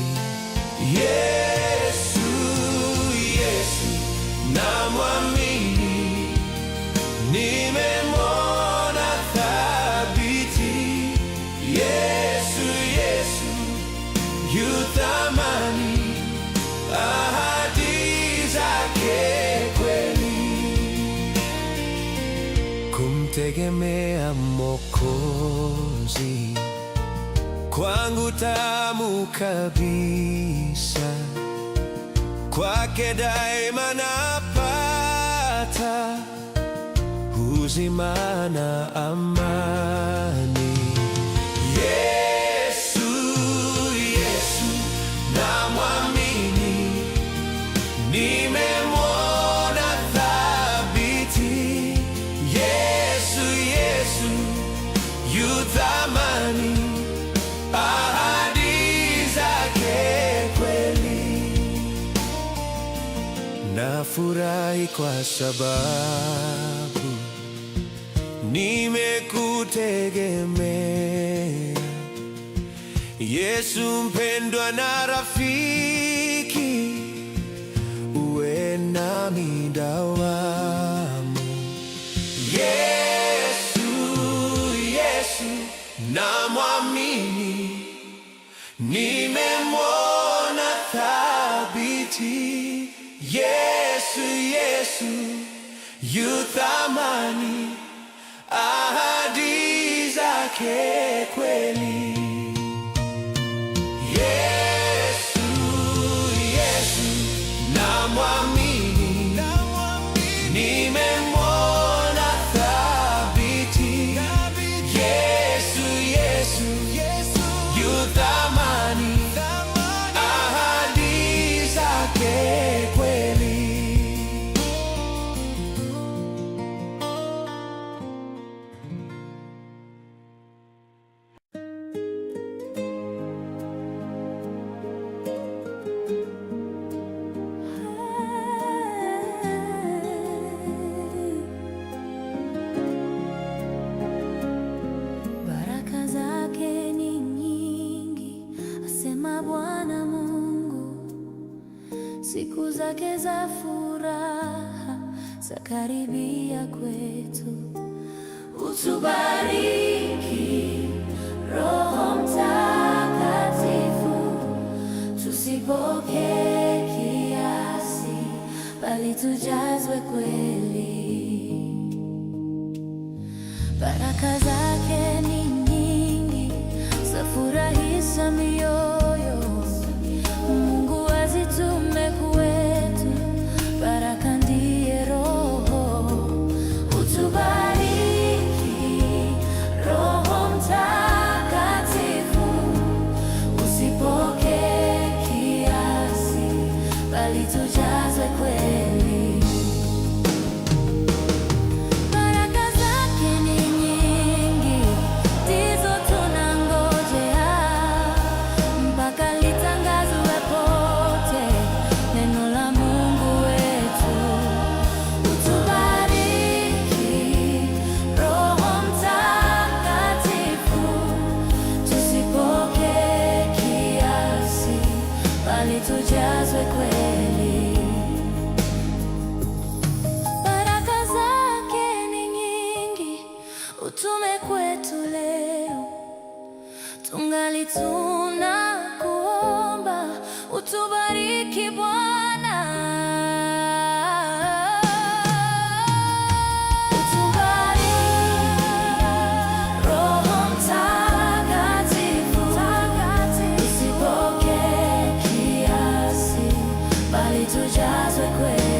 S2: Yesu, Yesu namwamini, nimemwona thabiti. Yesu, Yesu Namtegemea Mwokozi, kwangu tamu kabisa, kwake daima napata uzima na amani. Yesu, Yesu namwamini, nimemwona thabiti. Yesu, Yesu yu thamani, ahadi zake kweli. Nafurahi kwa sababu nimekutegemea, Yesu mpendwa na rafiki, uwe nami dawamu. Yesu, Yesu namwamini, nimemwona thabiti. Yesu, Yesu yu thamani, ahadi zake kweli. Yesu, Yesu namwamini, nimemwona thabiti. Yesu, Yesu yu thamani, ahadi zake kweli.
S1: Baraka zake ni nyingi, asema Bwana Mungu. Siku zake za furaha zakaribia kwetu. Utubariki Roho Mtakatifu, tusipokee kiasi, bali tujazwe kweli. Baraka zake ni nyingi, zafurahisha mioyo. Mungu azitume kwetu, baraka ndiye Roho. Utubariki Roho Mtakatifu, usipokee kiasi, bali tujazwe kweli. Baraka zake ni nyingi, ndizo tunangojea, mpaka litangazwe pote neno la Mungu wetu. Utubariki Roho Mtakatifu, tusipokee kiasi, bali tujazwe kweli. Baraka zake ni nyingi, utume kwetu leo. Tungali tunakuomba, utubariki Bwana. Utubariki Roho Mtakatifu, tusipokee kiasi, bali tujazwe kweli.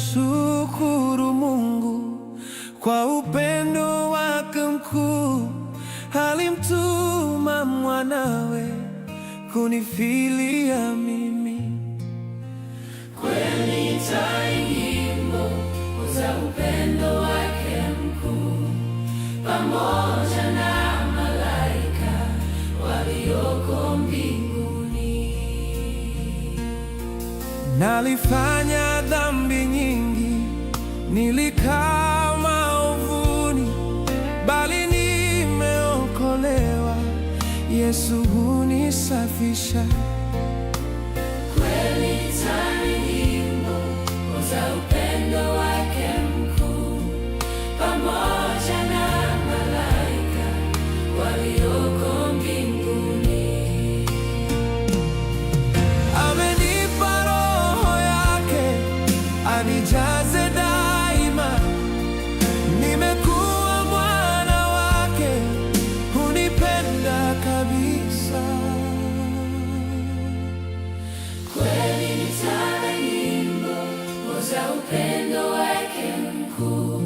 S2: Ninamshukuru Mungu kwa upendo wake mkuu, alimtuma mwanawe kunifilia mimi.
S3: Kweli nyimbo za upendo wake mkuu, pamoja na malaika walioko mbinguni.
S2: Nalifanya dhambi nyingi, nilikaa Yesu hunisafisha.
S3: Kweli nitaimba nyimbo za upendo wake mkuu, pamoja na malaika walioko mbinguni.
S2: Amenipa Roho yake anijaze daima, nimekuwa mwana wake, hunipenda kabisa.
S3: Kweli nitaimba nyimbo za upendo wake mkuu,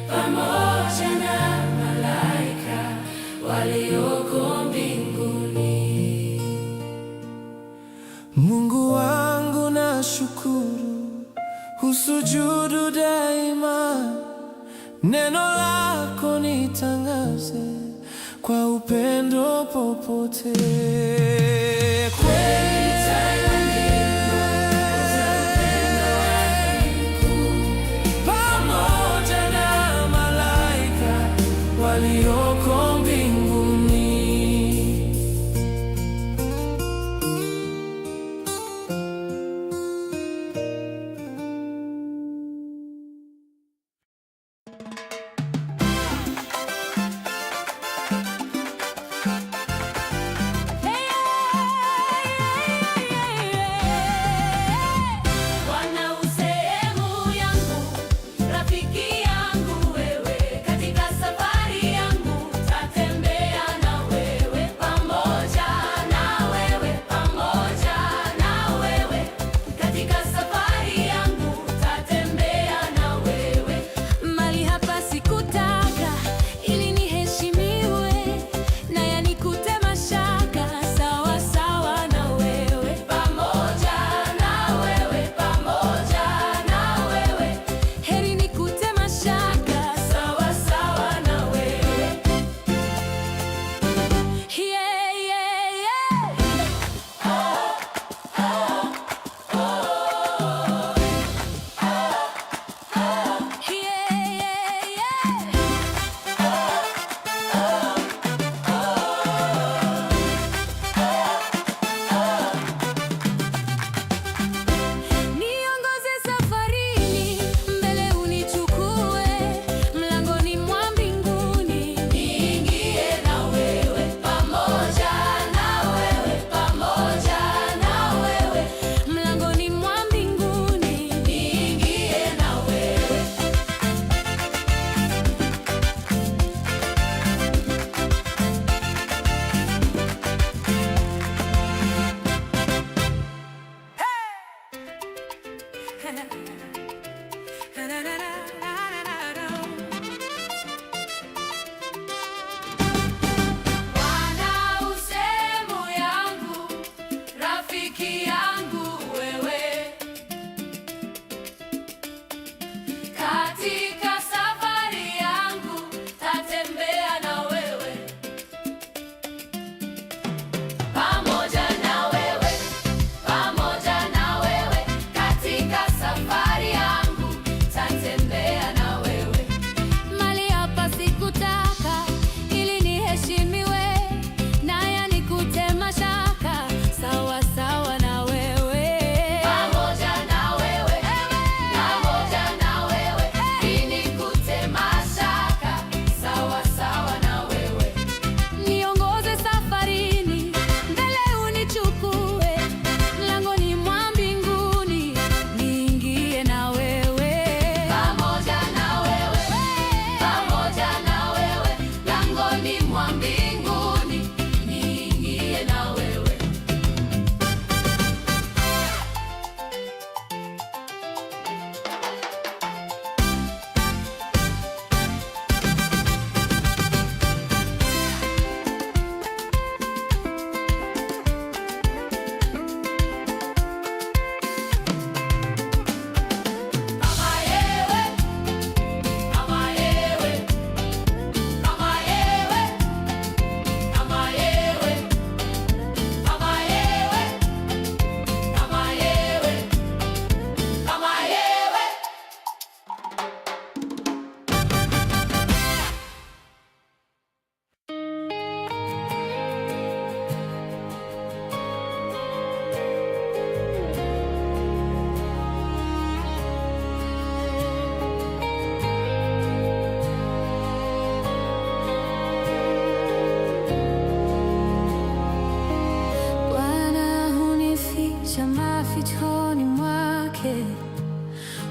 S3: pamoja na malaika walioko mbinguni.
S2: Mungu wangu nashukuru, husujudu daima, neno lako nitangaze kwa upendo popote.
S3: Kweli nitaimba nyimbo za upendo wake mkuu,
S2: Pamoja na malaika walioko mbinguni.
S3: Bwana u sehemu yangu, rafiki yangu wewe, katika safari yangu tatembea na wewe, pamoja na wewe, pamoja na wewe, katika safari yangu tatembea na wewe.
S1: Mali hapa sikutaka ili niheshimiwe, na yanikute mashaka sawa sawa na wewe,
S3: Pamoja na wewe, pamoja na wewe,
S1: heri nikute mashaka
S3: sawa sawa na wewe.
S1: Yeah. Yeah. Niongoze safarini, mbele unichukue, mlangoni mwa mbinguni.
S3: Niingie na wewe, pamoja na wewe, pamoja na wewe,
S1: Mlangoni mwa mbinguni.
S3: niingie na wewe. Bwana u sehemu yangu, rafiki yangu wewe, katika safari yangu tatembea na wewe, pamoja na wewe, pamoja na wewe, katika safari yangu tatembea.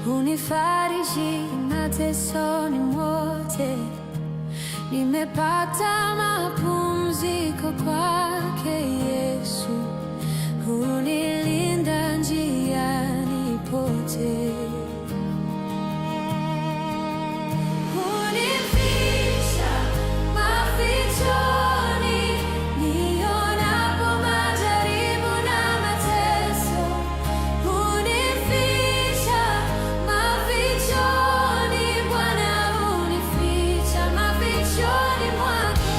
S1: Hunifariji matesoni mwote, nimepata mapumziko kwake Yesu, hunilinda njiani pote. Hunificha mafichoni, nionapo majaribu na mateso. Hunificha mafichoni, Bwana hunificha mafichoni mwake.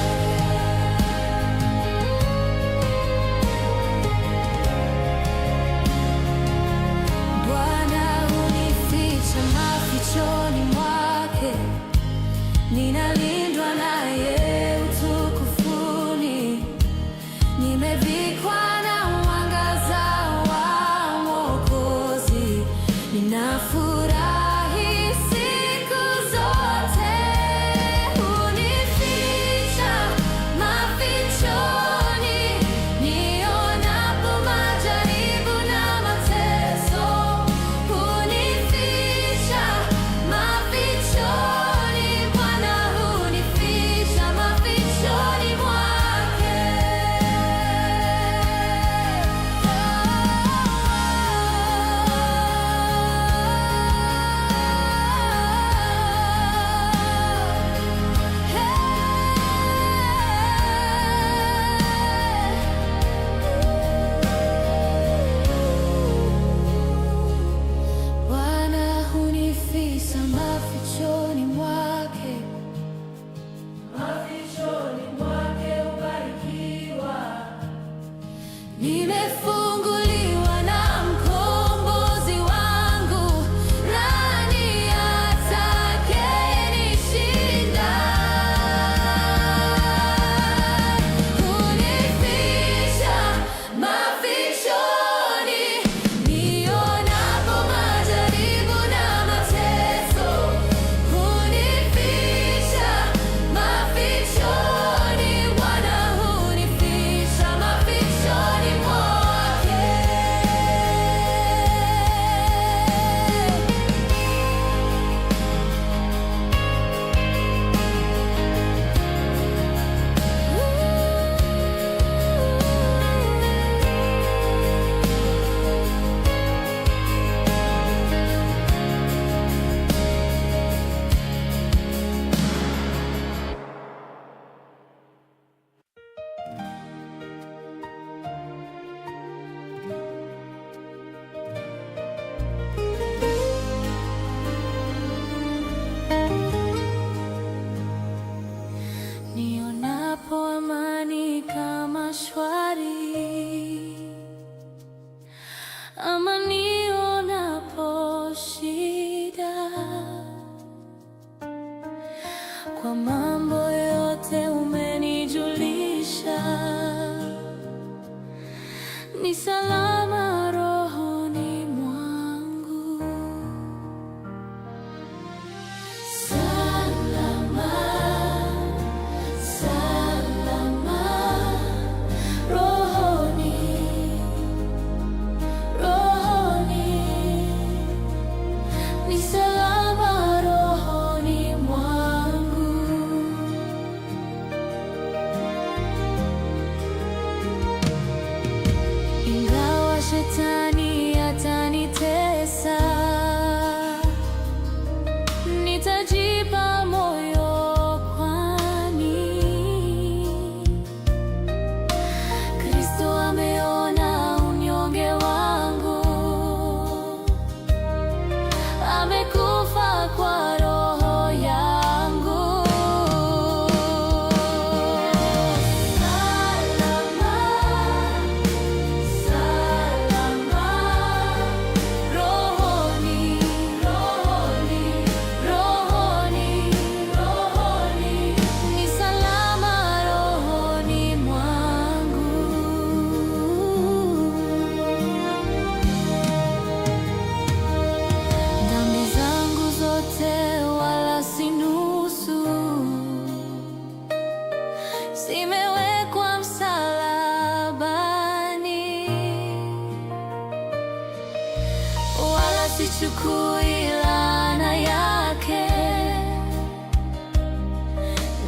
S1: Sichukui laana yake,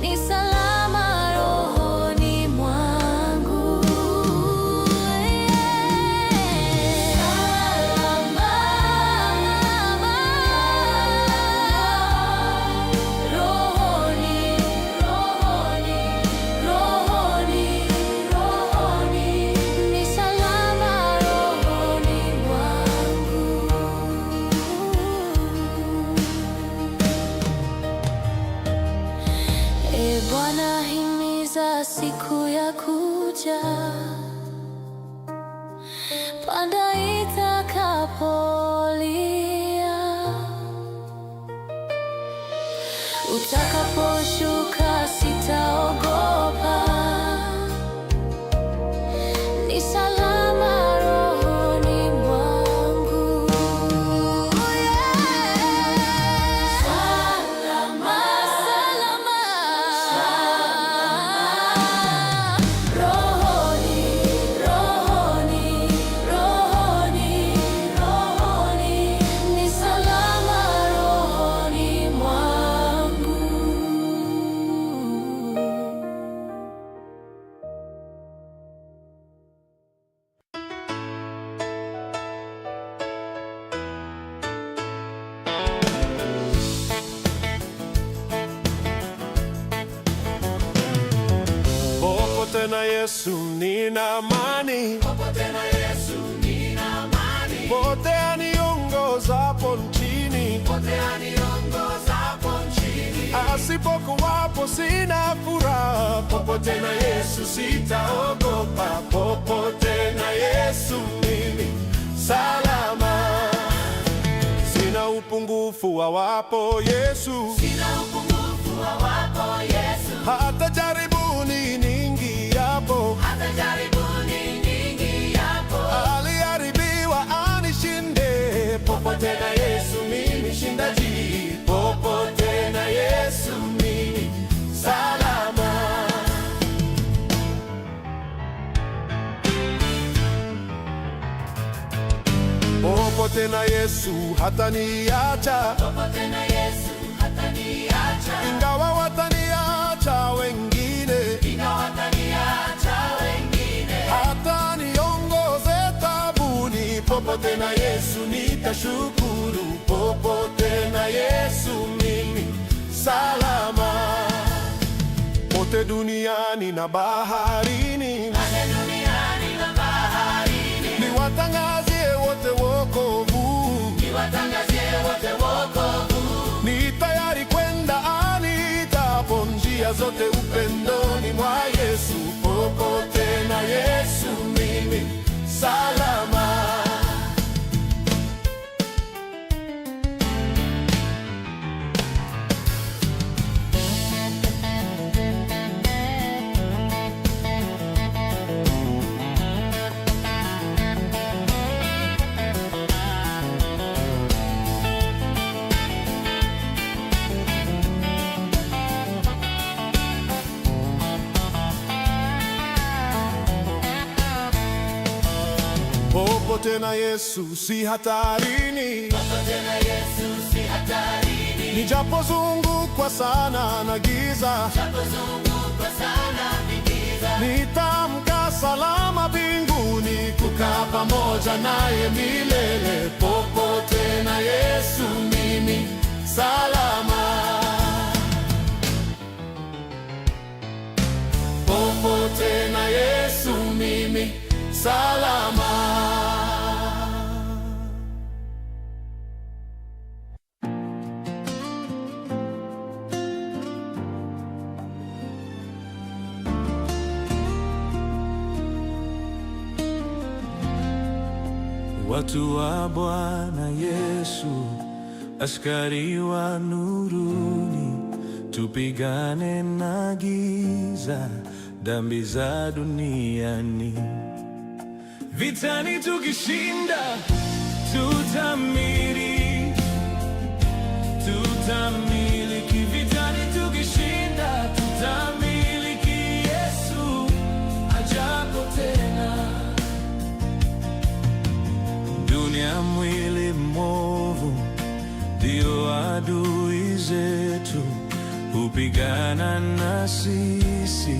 S1: ni salama rohoni mwangu. Salama rohoni, rohoni, rohoni, rohoni, ni salama rohoni mwangu. E Bwana, himiza siku ya kuja, panda itakapolia, utakaposhuka sitaogopa, ni salama rohoni mwangu. Yeah. Salama, salama, rohoni, rohoni, rohoni, rohoni, ni salama rohoni mwangu.
S4: Popote na Yesu nina amani,
S3: Popote na Yesu nina amani,
S4: pote aniongozapo nchini,
S3: pote aniongozapo nchini,
S4: asipokuwapo sina furaha. Popote na Yesu sitaogopa, popote na Yesu mimi salama, sina upungufu awapo Yesu,
S3: sina upungufu awapo Yesu,
S4: hata jaribuni niingiapo,
S3: hata jaribuni niingiapo,
S4: aliharibiwa anishinde. Popote na Yesu mimi shindaji, popote na Yesu mimi salama. Popote na Yesu hataniacha,
S3: popote na Yesu hataniacha,
S4: ingawa wataniacha wengine,
S3: ingawa wataniacha wengine,
S4: hata niongoze tabuni. Popote na Yesu nitashukuru, popote na Yesu mimi salama. Pote duniani na baharini,
S3: pote duniani na baharini,
S4: niwatangazie wote wokovu,
S3: niwatangazie wote wokovu,
S4: ni tayari kwenda anitapo, njia zote upendoni mwa Yesu. Popote na Yesu mimi salama. Popote na Yesu si hatarini,
S3: popote na Yesu si hatarini,
S4: nijapozungukwa sana na giza,
S3: japozungukwa sana ni giza,
S4: nitamka salama mbinguni, kukaa pamoja naye milele. Popote na Yesu mimi salama. Popote na Yesu mimi salama.
S2: Watu wa Bwana Yesu, askari wa nuruni, tupigane na giza, dhambi za duniani. Vitani tukishinda, tutamiliki, tutamiliki. Vitani tukishinda, tutamiliki. Yesu ajapo tena. Dunia mwili mwovu Adui zetu hupigana na sisi,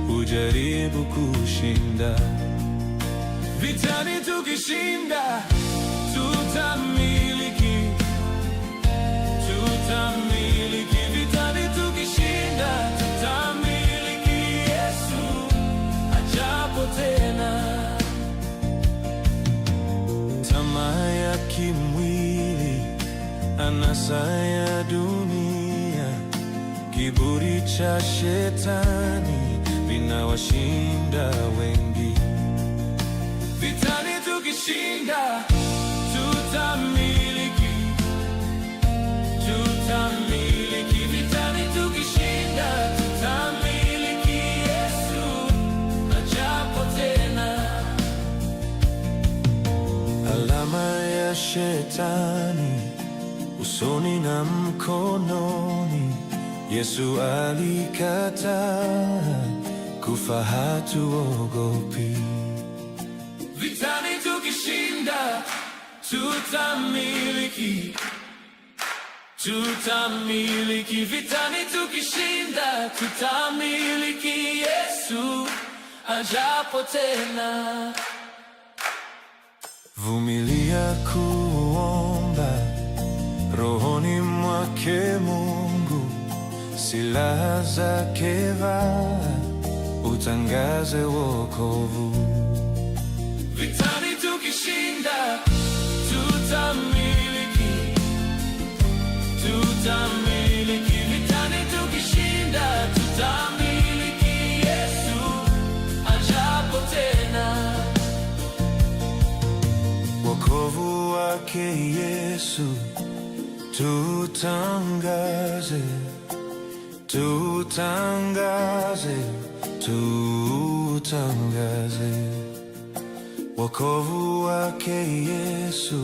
S2: hujaribu kushinda. Vitani tukishinda, tutamiliki, tutamiliki. Vitani tukishinda, tutamiliki. Yesu ajapo tena. Tamaa ya kimwili, anasa ya dunia, kiburi cha shetani vinawashinda wengi. Vitani tukishinda, tutamiliki, tutamiliki. Vitani tukishinda, tutamiliki. Yesu ajapo tena. Alama ya shetani usoni na mkononi, Yesu alikataa, kufa hatuogopi. Vitani tukishinda, tutamiliki, tutamiliki. Vitani tukishinda, tutamiliki. Yesu ajapo tena. Vumilia kuomba rohoni mwake Mungu, silaha zake vaa, utangaze wokovu. Vitani tukishinda, tutamiliki, tutamiliki. Vitani tukishinda, tutamiliki. Yesu ajapo tena. Wokovu wake Yesu tutangaze, tutangaze, tutangaze. Wokovu wake Yesu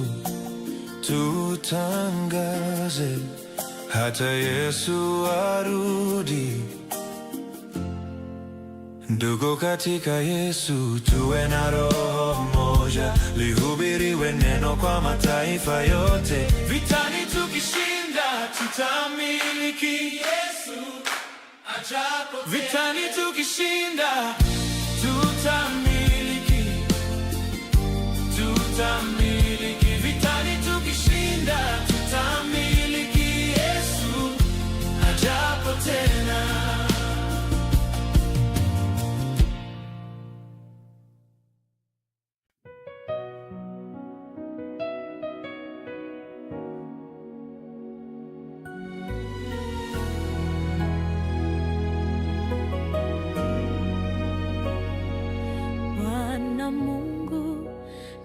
S2: tutangaze, hata Yesu arudi. Ndugu katika Yesu, tuwe na roho moja, lihubiriwe neno kwa mataifa yote. Vitani tukishinda, tutamiliki. Yesu ajapo. Vitani tukishinda, tutamiliki, tutamiliki. Vitani tukishinda, tutamiliki. Yesu ajapo tena.
S1: Bwana Mungu,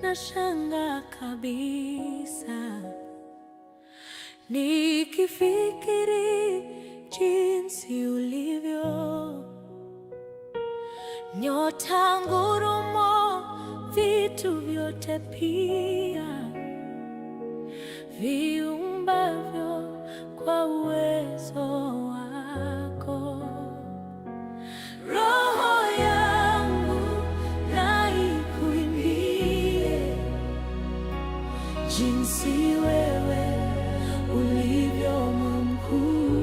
S1: nashangaa kabisa nikifikiri jinsi ulivyo, nyota, ngurumo, vitu vyote pia viumbavyo kwa uwezo wako. Roho yangu na ikuimbie jinsi wewe ulivyo mkuu.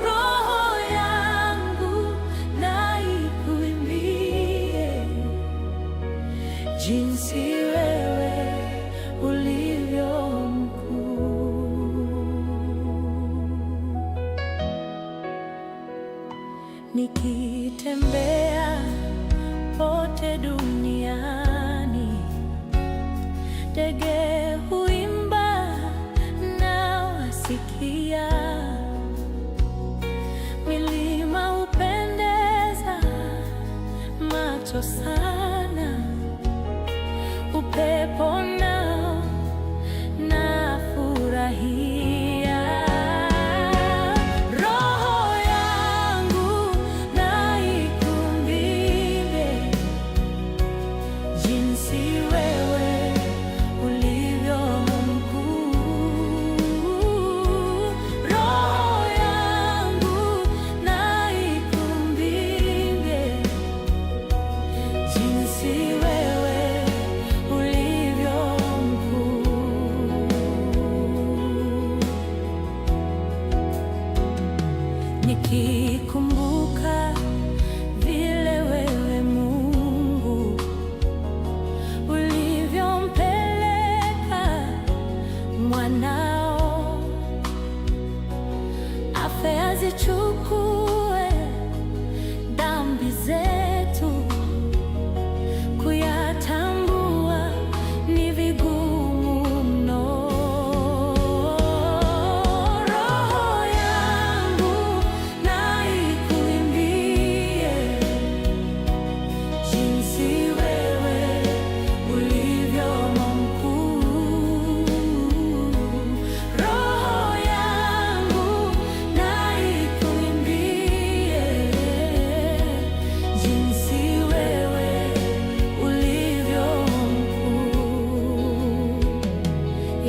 S1: Roho yangu na ikuimbie jinsi wewe ulivyo mkuu. Nikitembea pote duniani, ndege huimba na wasikia, milima hupendeza macho sana, upepo nao nafurahia. Roho yangu na ikuimbie jinsi wewe ulivyo.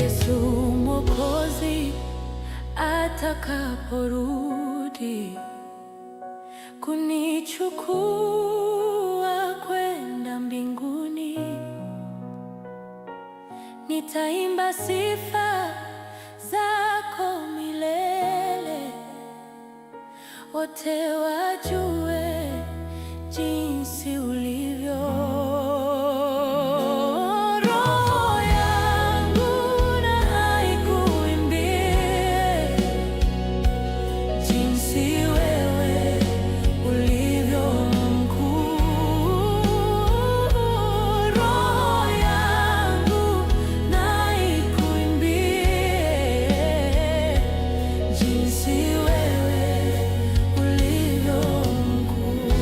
S1: Yesu Mwokozi atakaporudi kunichukua kwenda mbinguni, nitaimba sifa zako milele, wote wajue jinsi ulivyo. Roho yangu na ikuimbie jinsi wewe ulivyo mkuu. Roho yangu na ikuimbie jinsi wewe ulivyo mkuu.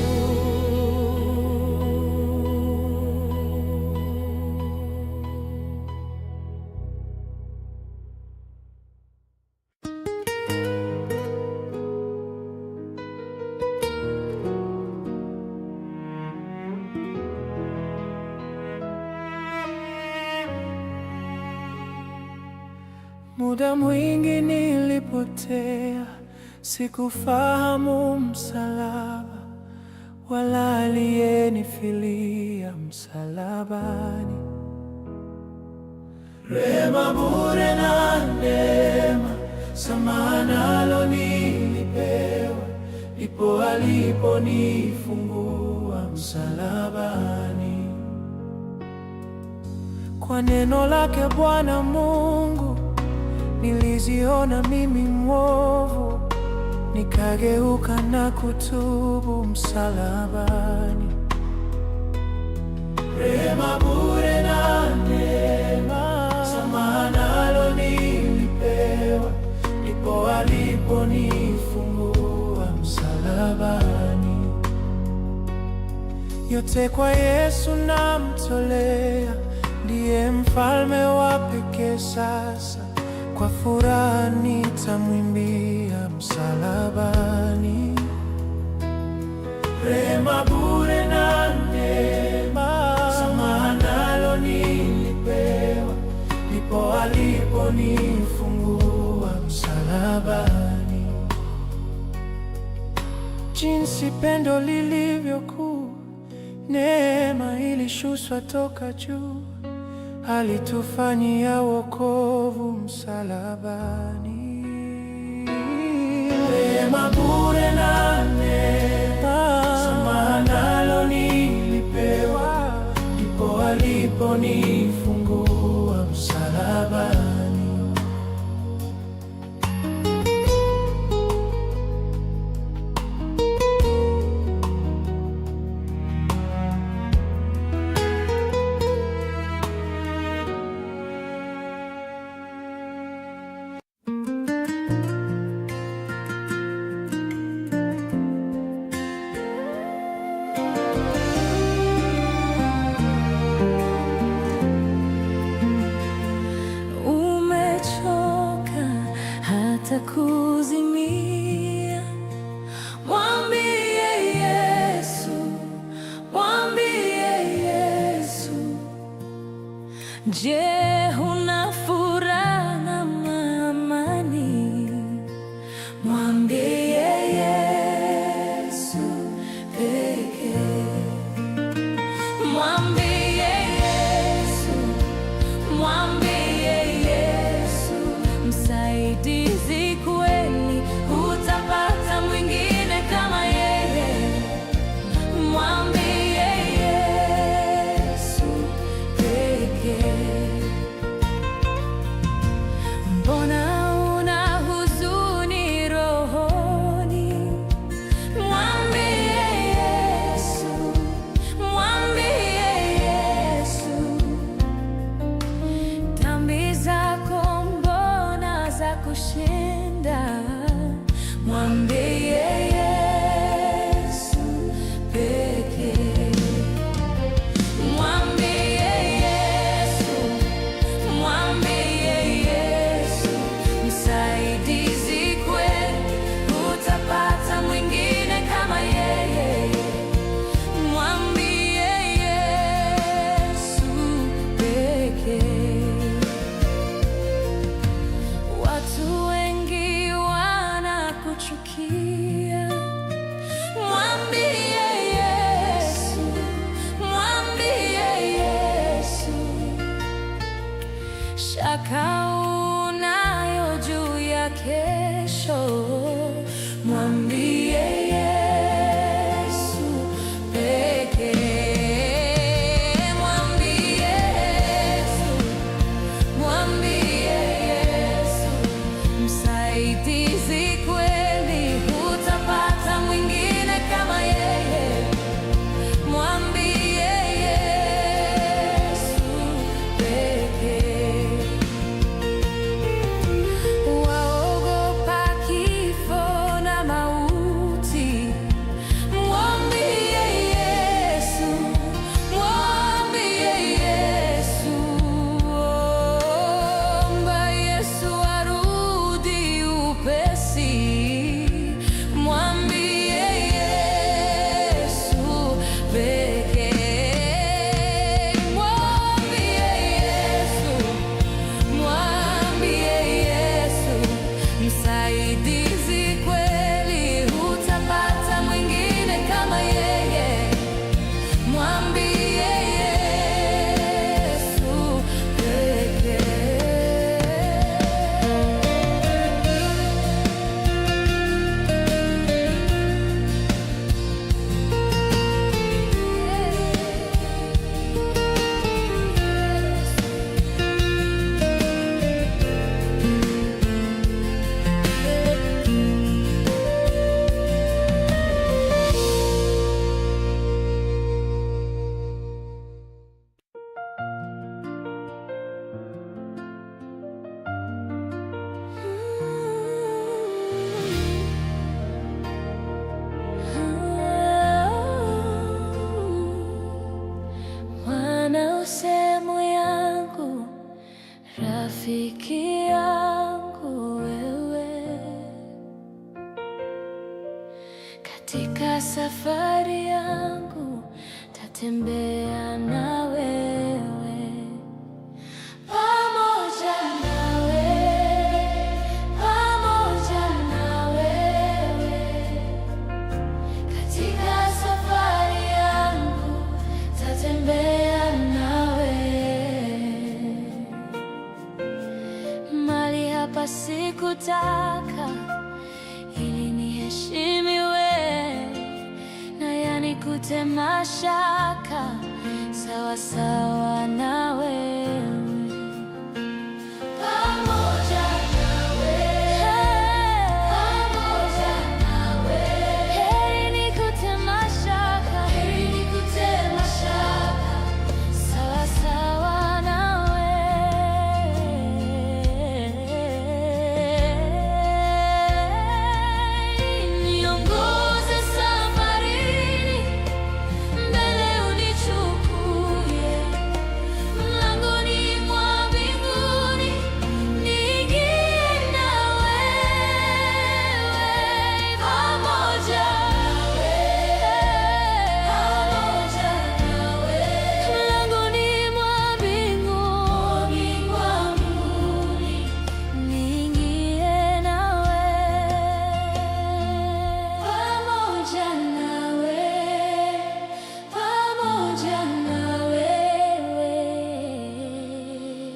S2: Muda mwingi nilipotea, sikufahamu msalaba, wala aliyenifilia msalabani. Rehema bure na neema, samaha nalo nilipewa, ndipo aliponifungua msalabani. Kwa neno lake Bwana Mungu niliziona mimi mwovu, nikageuka na kutubu msalabani. Rehema bure na neema, samaha nalo nilipewa, ndipo aliponifungua msalabani. Yote kwa Yesu namtolea, ndiye mfalme wa pekee sasa. Kwa furaha nitamwimbia msalabani. Rehema bure na neema, samaha nalo nilipewa, ndipo aliponifungua msalabani. Jinsi pendo lilivyo kuu, neema ilishushwa toka juu, alitufanyia wokovu msalabani. Rehema bure na neema, samaha nalo nilipewa, ndipo aliponifungua msalabani.
S1: Umechoka hata kuzimia, mwambie Yesu, mwambie Yesu. Je, huna furaha na amani? Mwambie Yesu pekee. Mwambie Yesu, mwambie Yesu, msaidizi kweli, hutapata mwingine kama yeye. Mwambie Yesu pekee. Mbona una huzuni rohoni? Mwambie Yesu, mwambie Yesu. Dhambi zako mbona zakushinda? Mwambie Yesu pekee. Mwambie Yesu, mwambie Yesu. kesho. Mwambie Yesu pekee. Mwambie Yesu, mwambie Yesu, msaidizi kweli, hutapata mwingine kama yeye. Mwambie Yesu pekee. Waogopa kifo na mauti, mwambie Yesu, mwambie Yesu. Omba Yesu arudi upesi, mwambie Yesu pekee. Mwambie Yesu, mwambie Yesu, msaidizi kweli, hutapata mwingine kama yeye. Mwambie Yesu pekee. Bwana u sehemu yangu, rafiki yangu wewe, katika safari yangu tatembea na wewe, pamoja nawe, pamoja na wewe katika safari yangu tatembea nawe. Mali hapa sikutaka, ili niheshimiwe na yanikute mashaka, sawa sawa na wewe. Pamoja nawe, pamoja nawe. Heri nikute mashaka, heri nikute mashaka, sawa sawa nawe. Niongoze safarini, mbele unichukue mlangoni mwa mbinguni, niingie na wewe, pamoja nawe, pamoja nawe, mlangoni mwa mbinguni, niingie nawe, pamoja nawe, pamoja na wewe,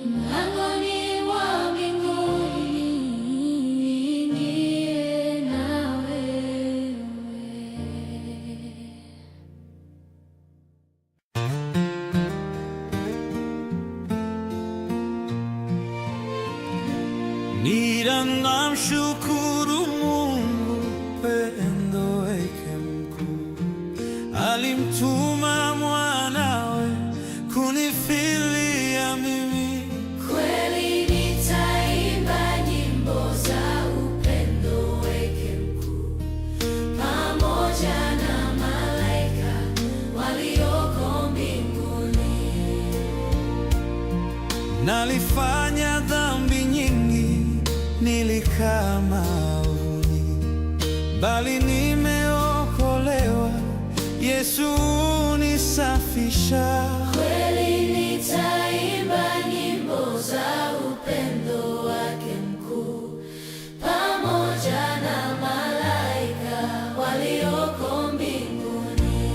S1: mlangoni mwa mbinguni, niingie na wewe.
S2: Ninamshukuru Mungu pendo wake mkuu, alimtuma mwanawe kunifilia mimi.
S1: Kweli nitaimba nyimbo za upendo wake mkuu, pamoja na malaika walioko mbinguni.
S2: Nalifanya dhambi nyingi, nilikaa maovuni, bali nimeokolewa, Yesu unisafisha.
S1: Kweli nitaimba nyimbo za upendo wake mkuu, pamoja na malaika walioko mbinguni.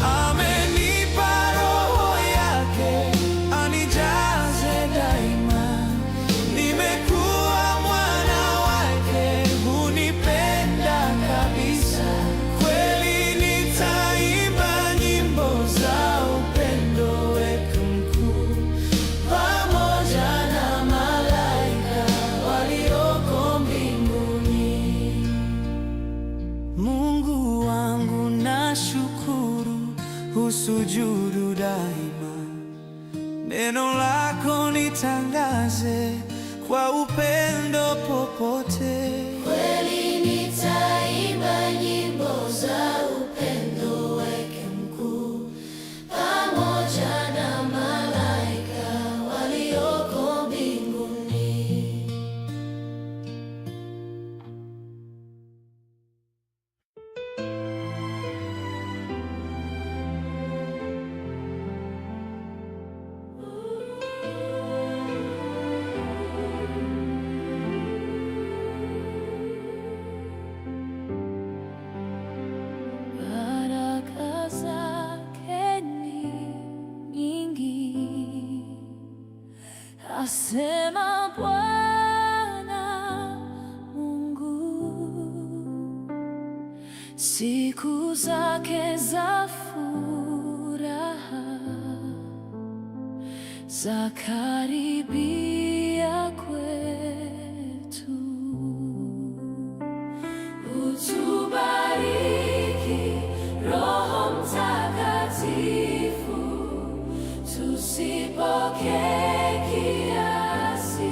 S2: Amenipa Roho yake anijaze daima, nimekuwa mwana nitangaze kwa upendo popote.
S1: Kweli nitaimba nyimbo za upendo wake mkuu, pamoja na malaika walioko mbinguni. Baraka zake ni nyingi, asema Bwana Mungu. Siku zake za furaha za karibia kwetu. Utubariki Roho Mtakatifu, tusipokee kiasi,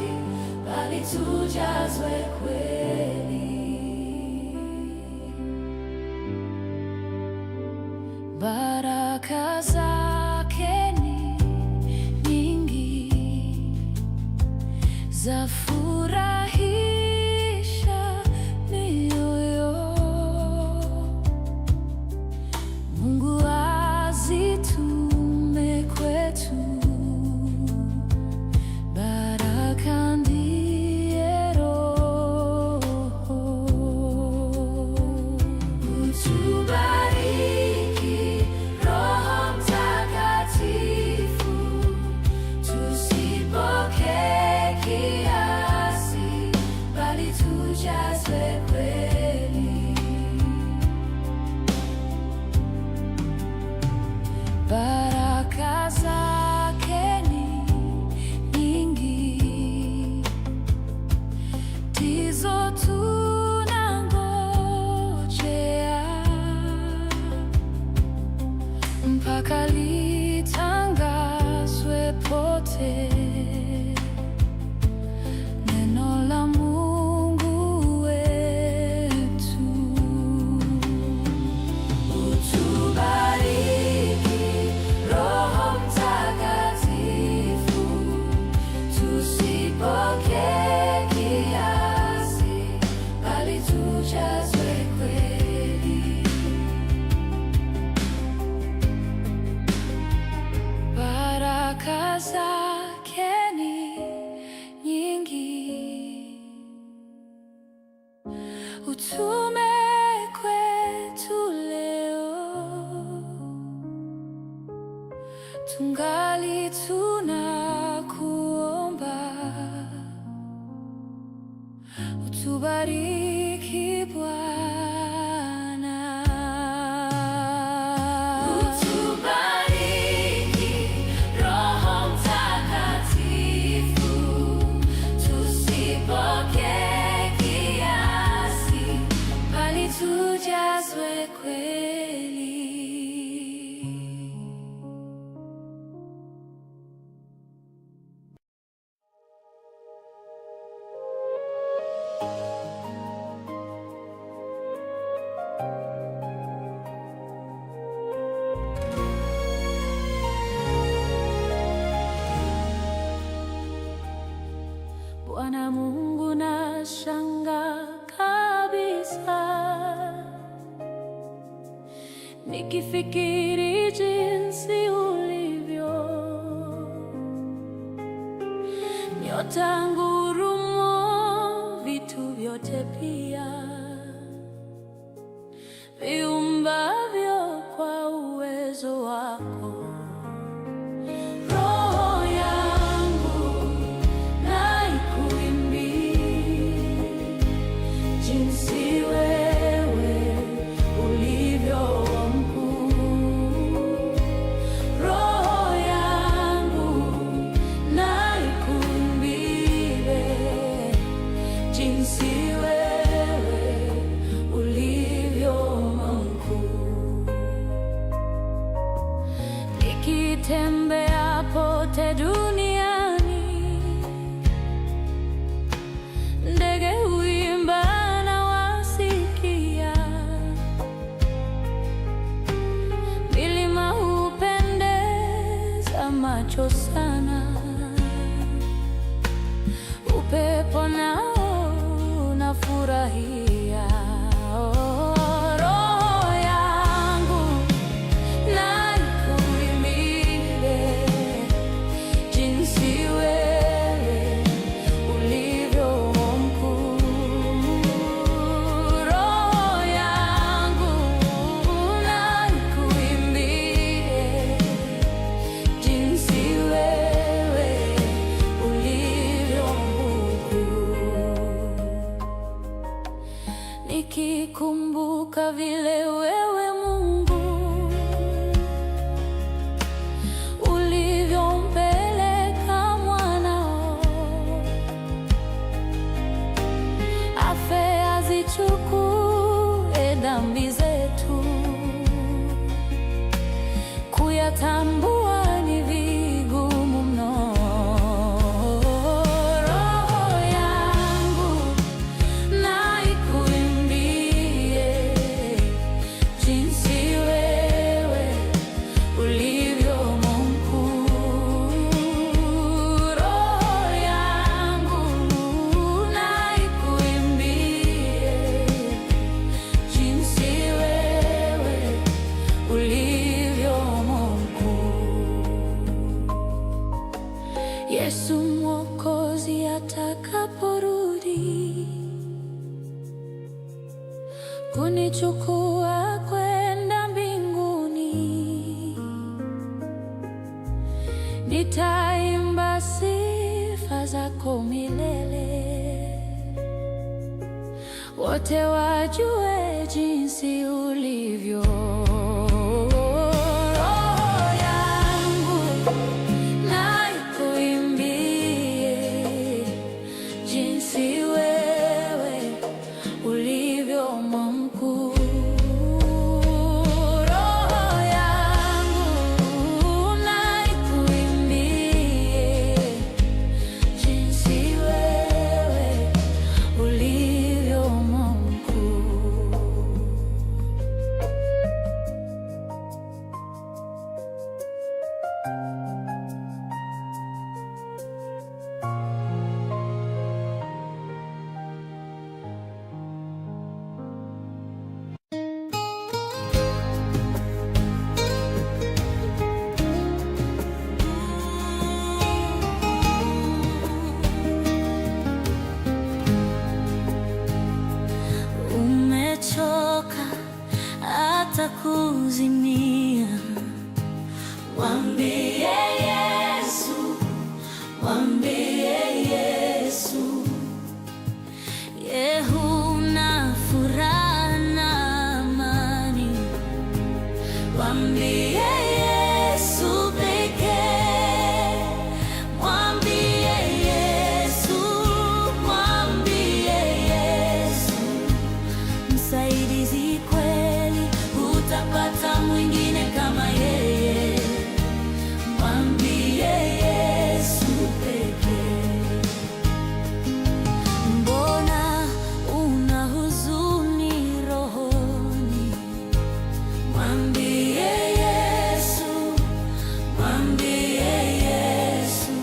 S1: bali tujazwe kweli. Baraka zake ni nyingi, za furahisha mioyo. Mungu azitume kwetu, baraka ndiye Roho. Utubariki Roho Mtakatifu, tusipokee kiasi, bali tujazwe kweli. Baraka zake ni nyingi, ndizo tunangojea, mpaka litangazwe pote neno la Mungu wetu. Utubariki Roho Mtakatifu, tusipokee kiasi, bali tujazwe kweli. Baraka zake ni nyingi, utume kwetu leo, tungali tunakuomba, utubariki Bwana. Utubariki Roho Mtakatifu, tusipokee kiasi, bali tujazwe kweli. Bwana Mungu, nashangaa kabisa nikifikiri jinsi ulivyo, nyota, ngurumo, vitu vyote pia viumbavyo kwa uwezo wako. Roho yangu na ikuimbie jinsi wewe ulivyo mkuu. Roho yangu na ikuimbie jinsi wewe ulivyo mkuu. Kumbuka vile wewe Mungu ulivyompeleka mwanao afe azichukue dhambi zetu, kuyatambua ni vigumu mno. Roho yangu na ikuimbie jinsi wewe ulivyo mkuu. Roho yangu na ikuimbie jinsi wewe ulivyo mkuu. Yesu Mwokozi atakaporudi kunichukua kwenda mbinguni, nitaimba sifa zako milele, wote wajue jinsi ulivyo. Roho yangu na ikuimbie jinsi wewe ulivyo mkuu. Roho yangu na ikuimbie jinsi wewe ulivyo mkuu.
S5: Umechoka hata kuzimia, mwambie Yesu, mwambie Yesu, ye huna furaha na amani, mwambie Yesu pekee, mwambie Yesu, mwambie Yesu msaidizi kweli, hutapata mwingine kama yeye. Mwambie Yesu pekee. Mbona una huzuni rohoni? Mwambie Yesu, mwambie Yesu.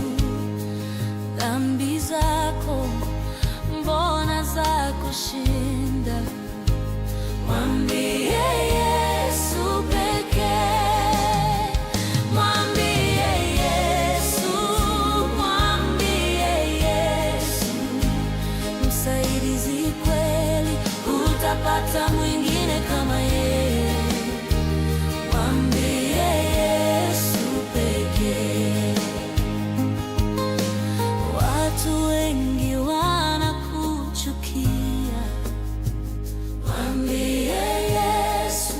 S5: Dhambi zako mbona za kushinda? Mwambie Yesu pekee, mwambie Yesu, mwambie Yesu, msaidizi kweli, hutapata mwingine kama yeye. Mwambie Yesu pekee. Watu wengi wanakuchukia, mwambie Yesu,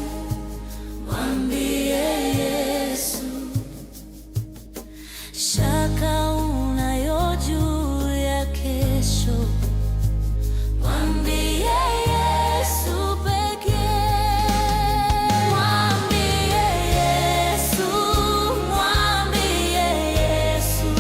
S5: mwambie Yesu. Shaka unayo juu ya kesho, mwambie Yesu pekee. Mwambie Yesu, mwambie Yesu,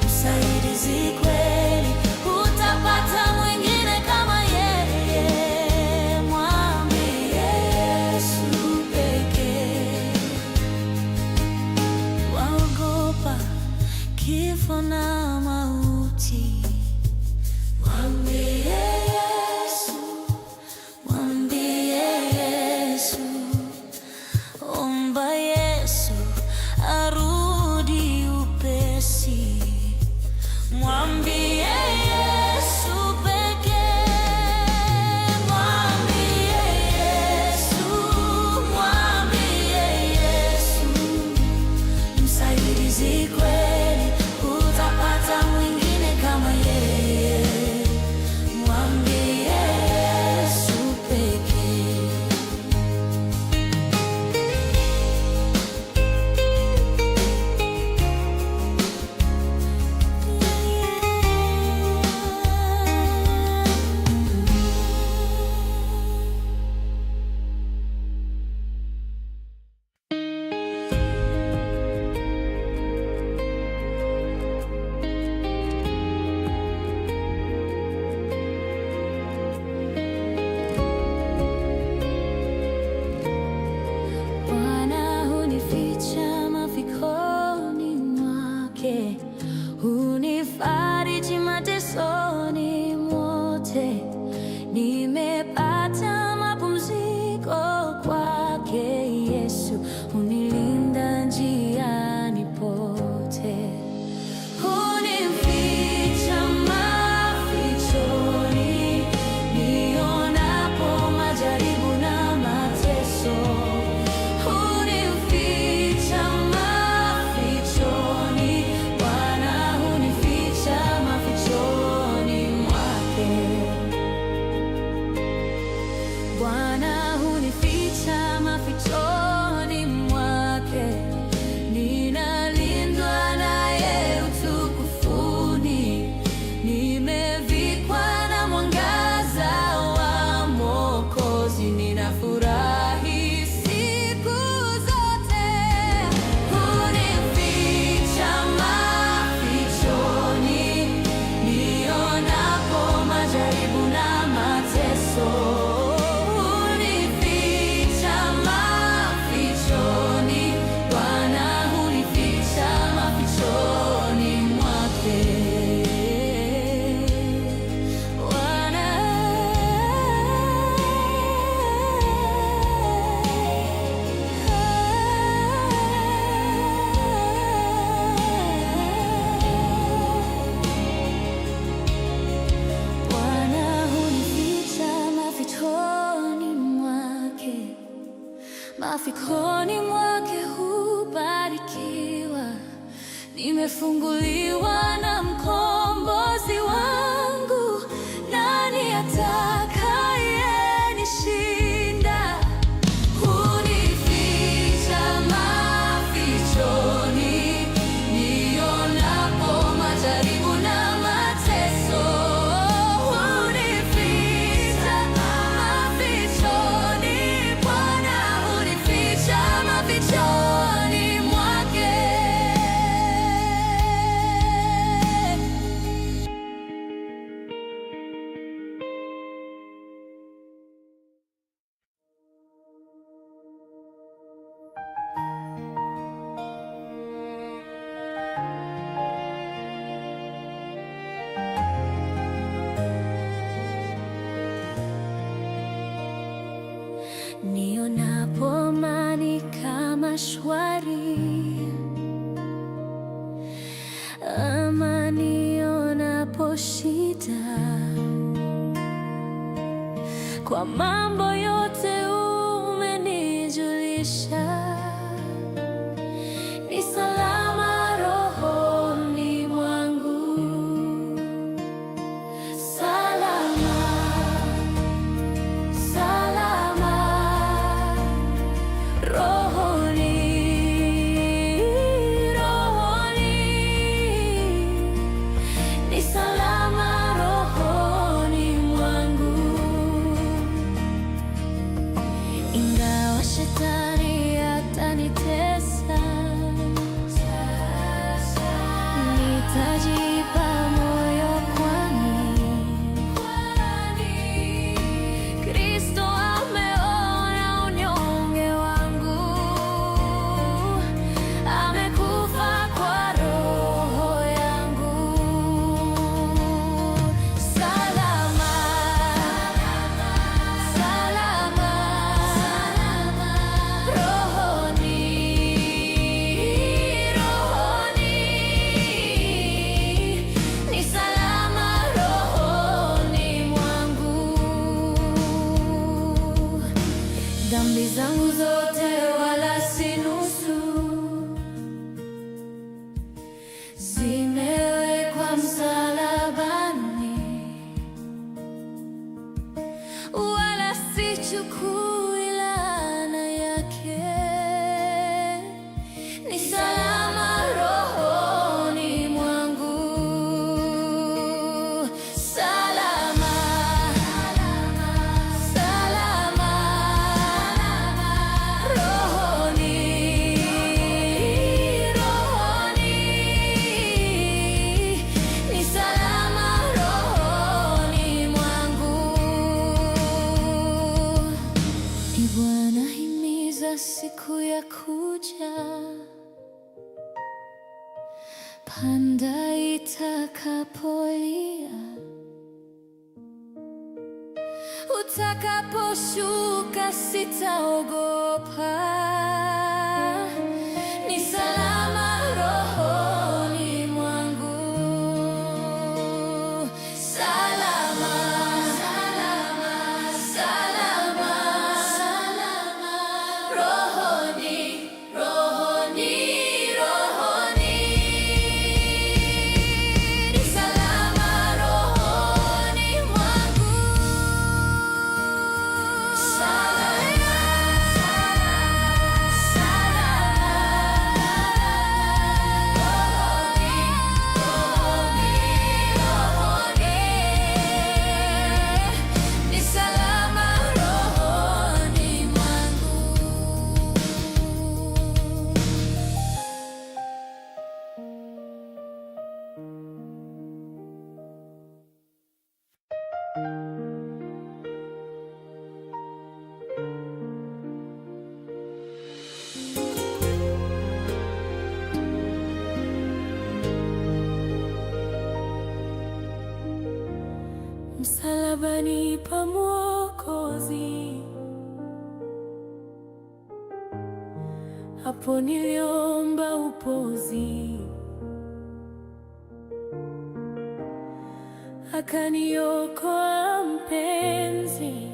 S5: msaidizi kweli, hutapata mwingine kama yeye. Mwambie Yesu pekee. Waogopa kifo na mauti, mwambie Yesu, mwambie Yesu. Omba Yesu arudi upesi, mwambie Yesu pekee, mwambie Yesu, mwambie Yesu, msaidizi kweli, hutapata mwingine kama yeye. Mwambie Yesu pekee.
S1: Mafichoni mwake hubarikiwa. Nimefunguliwa na mkombozi wangu, nani atakayenishinda? Hunificha mafichoni, nionapo majaribu na mateso. Hunificha mafichoni, Bwana hunificha mafichoni mwake. Nionapo amani kama shwari, ama nionapo shida, kwa mambo yote umenijulisha, ni salama rohoni mwangu, salama, salama rohoni, rohoni, ni salama rohoni mwangu. Ingawa shetani atanitesa, nitajipa moyo kwani Kristo ameona unyonge wangu, amekufa kwa roho yangu. Salama, salama, rohoni, rohoni, ni salama rohoni mwangu. Dhambi zangu zote wala si nusu, zimewekwa msalabani, wala sichukui laana yake. Ni salama rohoni mwangu, salama, salama rohoni, rohoni, ni salama rohoni mwangu. Ee Bwana, himiza siku ya kuja, panda itakapolia, utakaposhuka sitaogopa, ni salama rohoni mwangu, salama, salama, salama, salama rohoni, rohoni, rohoni, ni salama rohoni mwangu, salama, salama rohoni, rohoni, rohoni, ni salama rohoni mwangu. Msalabani pa Mwokozi, hapo niliomba upozi, akaniokoa mpenzi,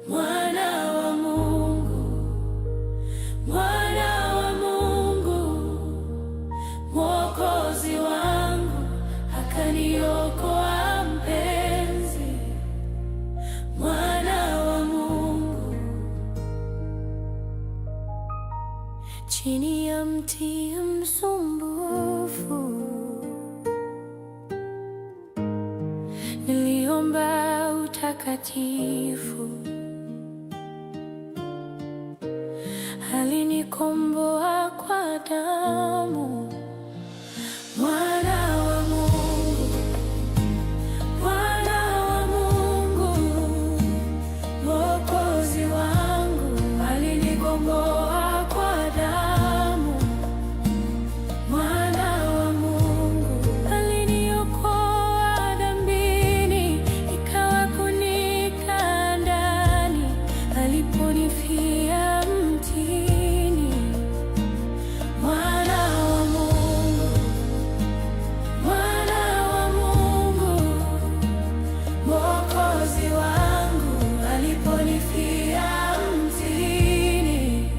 S1: mwana wa Mungu. Aliniokoa mpenzi, mwana wa Mungu. Chini ya mti msumbufu niliomba utakatifu, alinikomboa kwa damu, Mwana wa Mungu, Mwana wa Mungu, Mwokozi wangu, alinikomboa kwa damu, Mwana wa Mungu, aliniokoa dhambini, ikawa kunika ndani, aliponifia mtini. Mwana wa Mungu, Mwana wa Mungu, Mwokozi wangu, aliponifia mtini.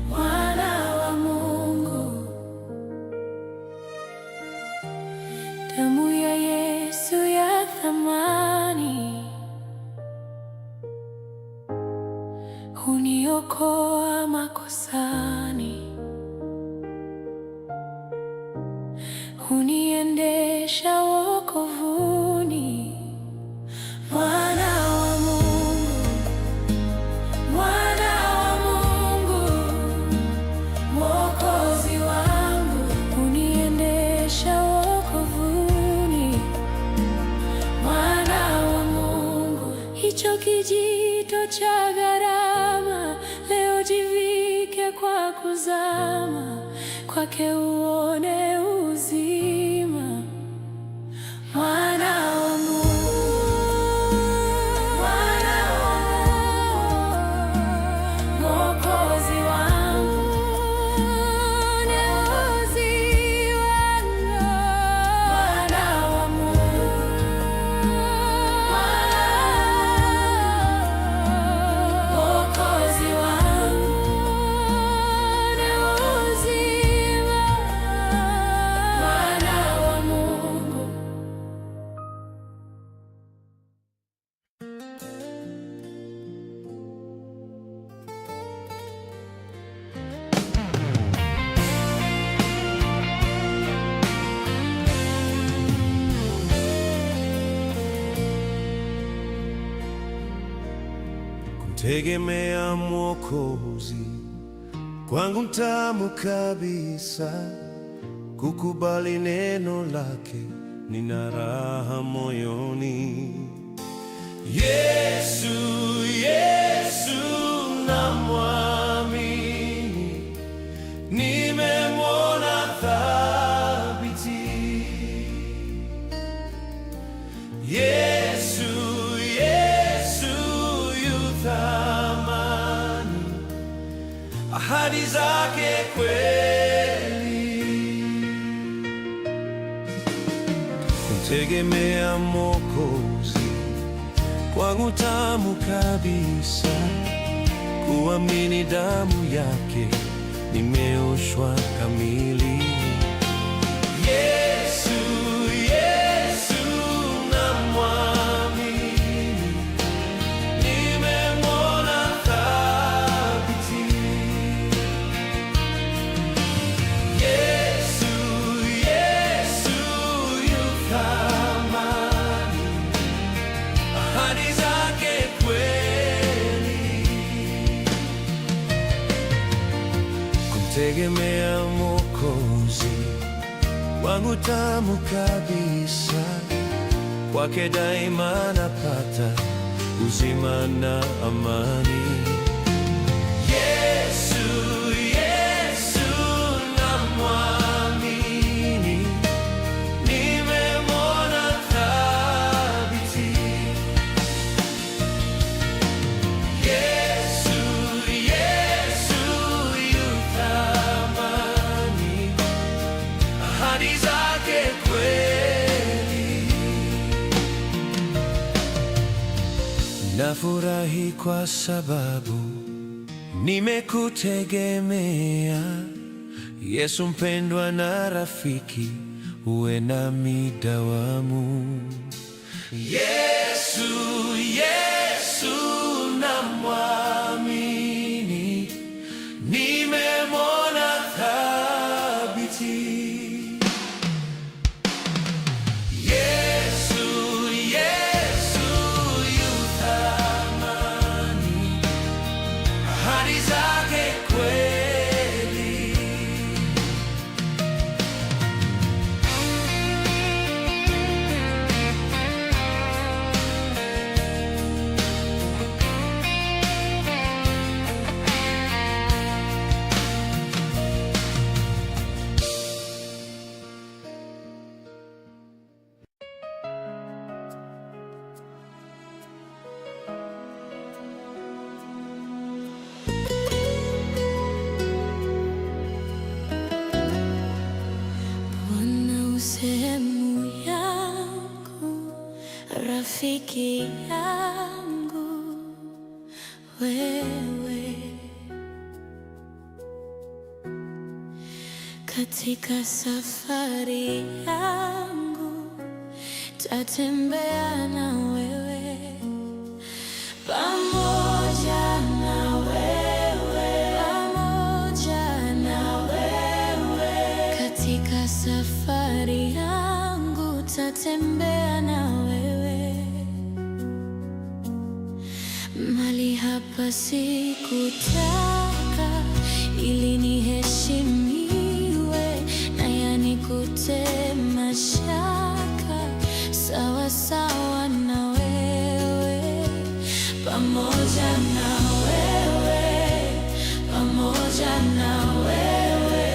S1: Mwana wa Mungu, damu ya Yesu ya thamani huniokoa makosani, huniendesha wokovuni. Mwana wa Mungu, Mwana wa Mungu, Mwokozi wangu, huniendesha wokovuni. Mwana wa Mungu, hicho kijito cha gharama, leo jivike kwa kuzama, kwake uone uzima. Mwana wa Mungu, Mwana wa Mungu, Mwokozi wangu, Mwokozi wangu, Mwana wa Mungu, Mwokozi wangu, uzima, Mwana wa Mungu.
S2: Kumtegemea Mwokozi kwangu ntamu kabisa, kukubali neno lake nina raha moyoni. Yesu, Yesu namwamini, nimemwona thabiti. Yesu, Yesu yu thamani, ahadi zake kweli. Kumtegemea Mwokozi kwangu tamu kabisa, kuamini damu yake nimeoshwa kamili. Yesu, Yesu namwamini, nimemwona thabiti. Yesu, Yesu yu thamani, ahadi zake kweli. Kumtegemea Mwokozi wangu tamu kabisa, kwake daima napata uzima na amani. Yesu, Yesu namwamini, nimemwona thabiti. Yesu, Yesu yu thamani, ahadi zake kweli. Nafurahi kwa sababu nimekutegemea, Yesu mpendwa na rafiki uwe nami dawamu. Yesu, Yesu namwamini, nimemwona thabiti. Yesu, Yesu yu thamani, ahadi zake kweli.
S1: Bwana u sehemu yangu, rafiki yangu wewe, katika safari yangu tatembea na wewe, pamoja na wewe, pamoja na wewe, katika safari yangu tatembea na wewe. Mali hapa sikutaka ili niheshimiwe na yanikute mashaka, sawa sawa na wewe, pamoja na wewe, pamoja na wewe,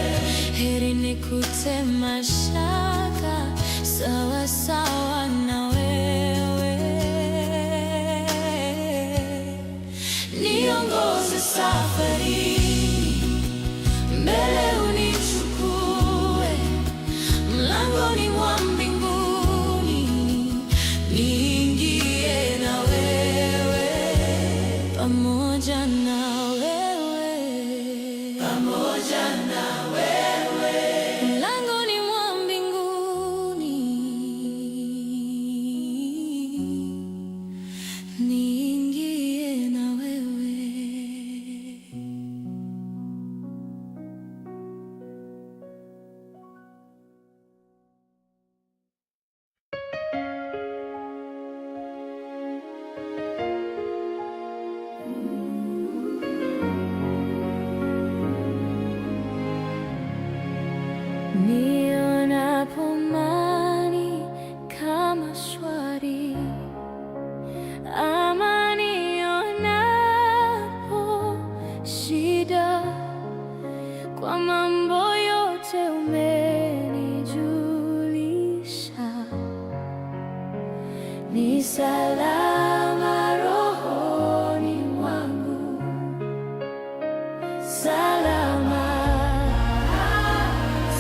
S1: heri nikute mashaka, sawa sawa na wewe. Niongoze safarini, mbele unichukue, mlangoni mwa mbinguni, niingie na wewe, pamoja na wewe, pamoja na wewe, mlangoni mwa mbinguni, niingie na wewe. Nionapo amani kama shwari, ama nionapo shida, kwa mambo yote umenijulisha, ni salama rohoni mwangu, salama,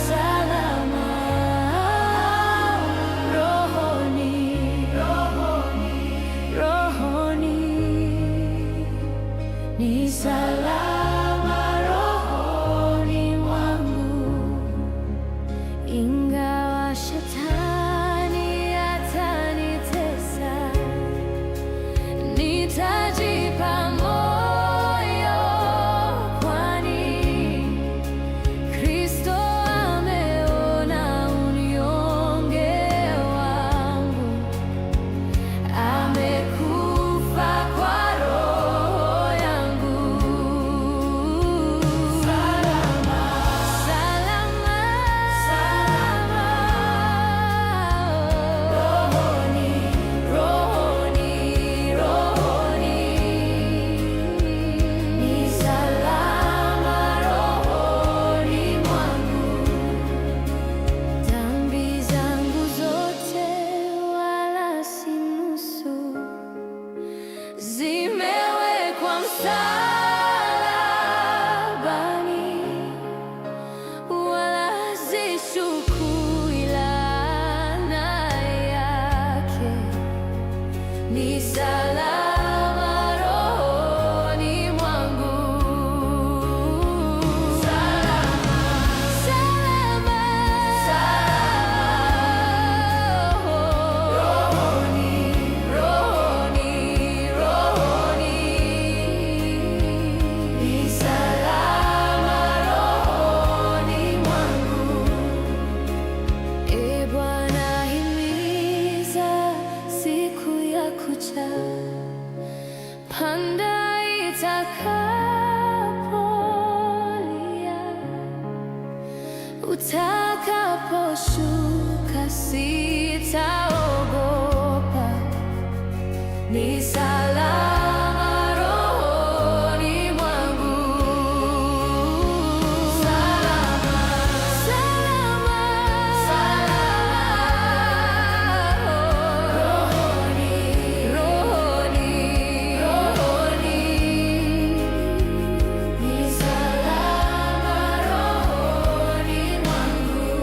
S1: salama rohoni, rohoni, ni salama rohoni mwangu, ingawa shetani atanitesa. Utakaposhuka sitaogopa, ni salama rohoni mwangu. Salama, salama, salama rohoni, rohoni, rohoni. Ni salama rohoni mwangu.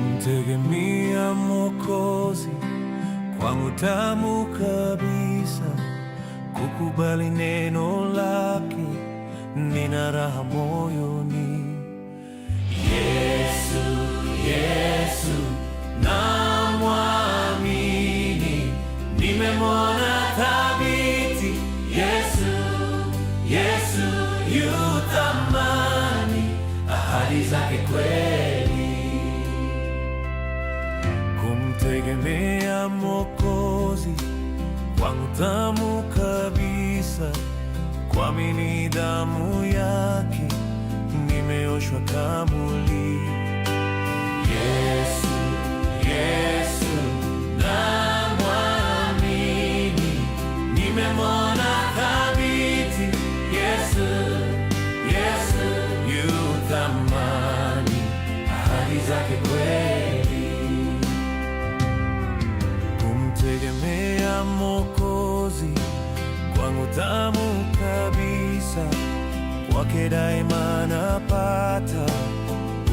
S2: Kumtegemea Mwokozi kwangu tamu kabisa, kukubali neno lake, nina raha moyoni. Yesu, Yesu namwamini, nimemwona thabiti. Yesu, Yesu yu thamani, ahadi zake kweli. Kumtegemea Mwokozi kwangu tamu kabisa, kuamini damu yake nimeoshwa kamili. Yesu, Yesu namwamini, nimemwona thabiti. Yesu, Yesu yu thamani, ahadi zake kweli. Kumtegemea Mwokozi kwangu tamu kabisa, kwake daima napata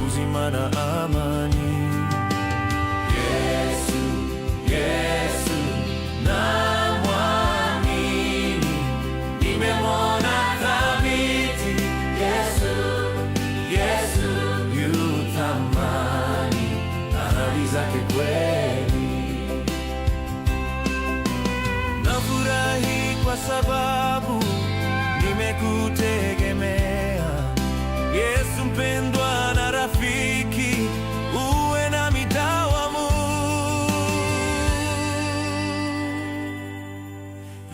S2: uzima na amani. Yesu, Yesu namwamini, nimemwona thabiti. Yesu, Yesu yu thamani, ahadi zake kweli. Nafurahi kwa sababu nimekutegemea Yesu mpendwa na rafiki, uwe nami dawamu.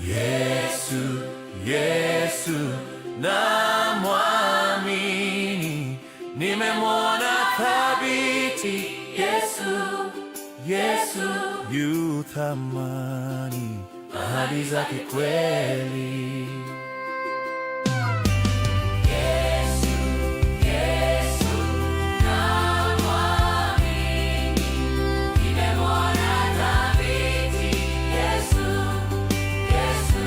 S2: Yesu, Yesu namwamini, nimemwona thabiti. Yesu, Yesu yu thamani, ahadi zake kweli.
S1: Yesu, Yesu namwamini, nimemwona thabiti. Yesu, Yesu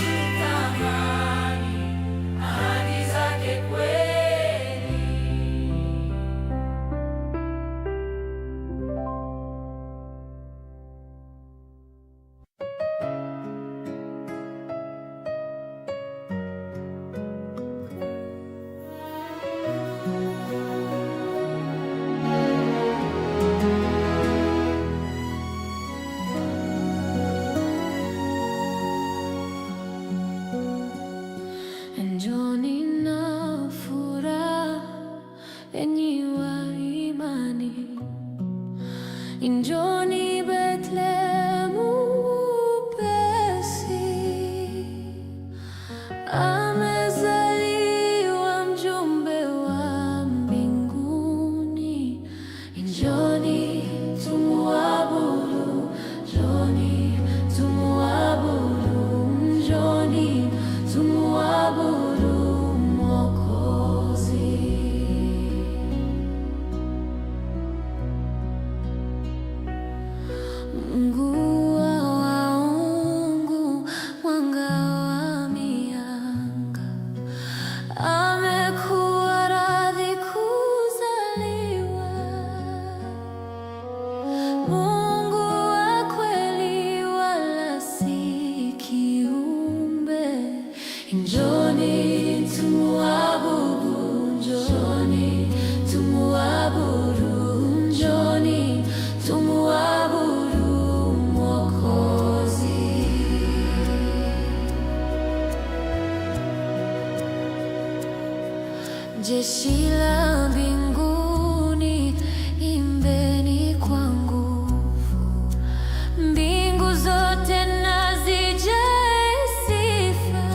S1: yu thamani, ahadi zake kweli. Jeshi la mbinguni, imbeni kwa nguvu. Mbingu zote na zijae sifa.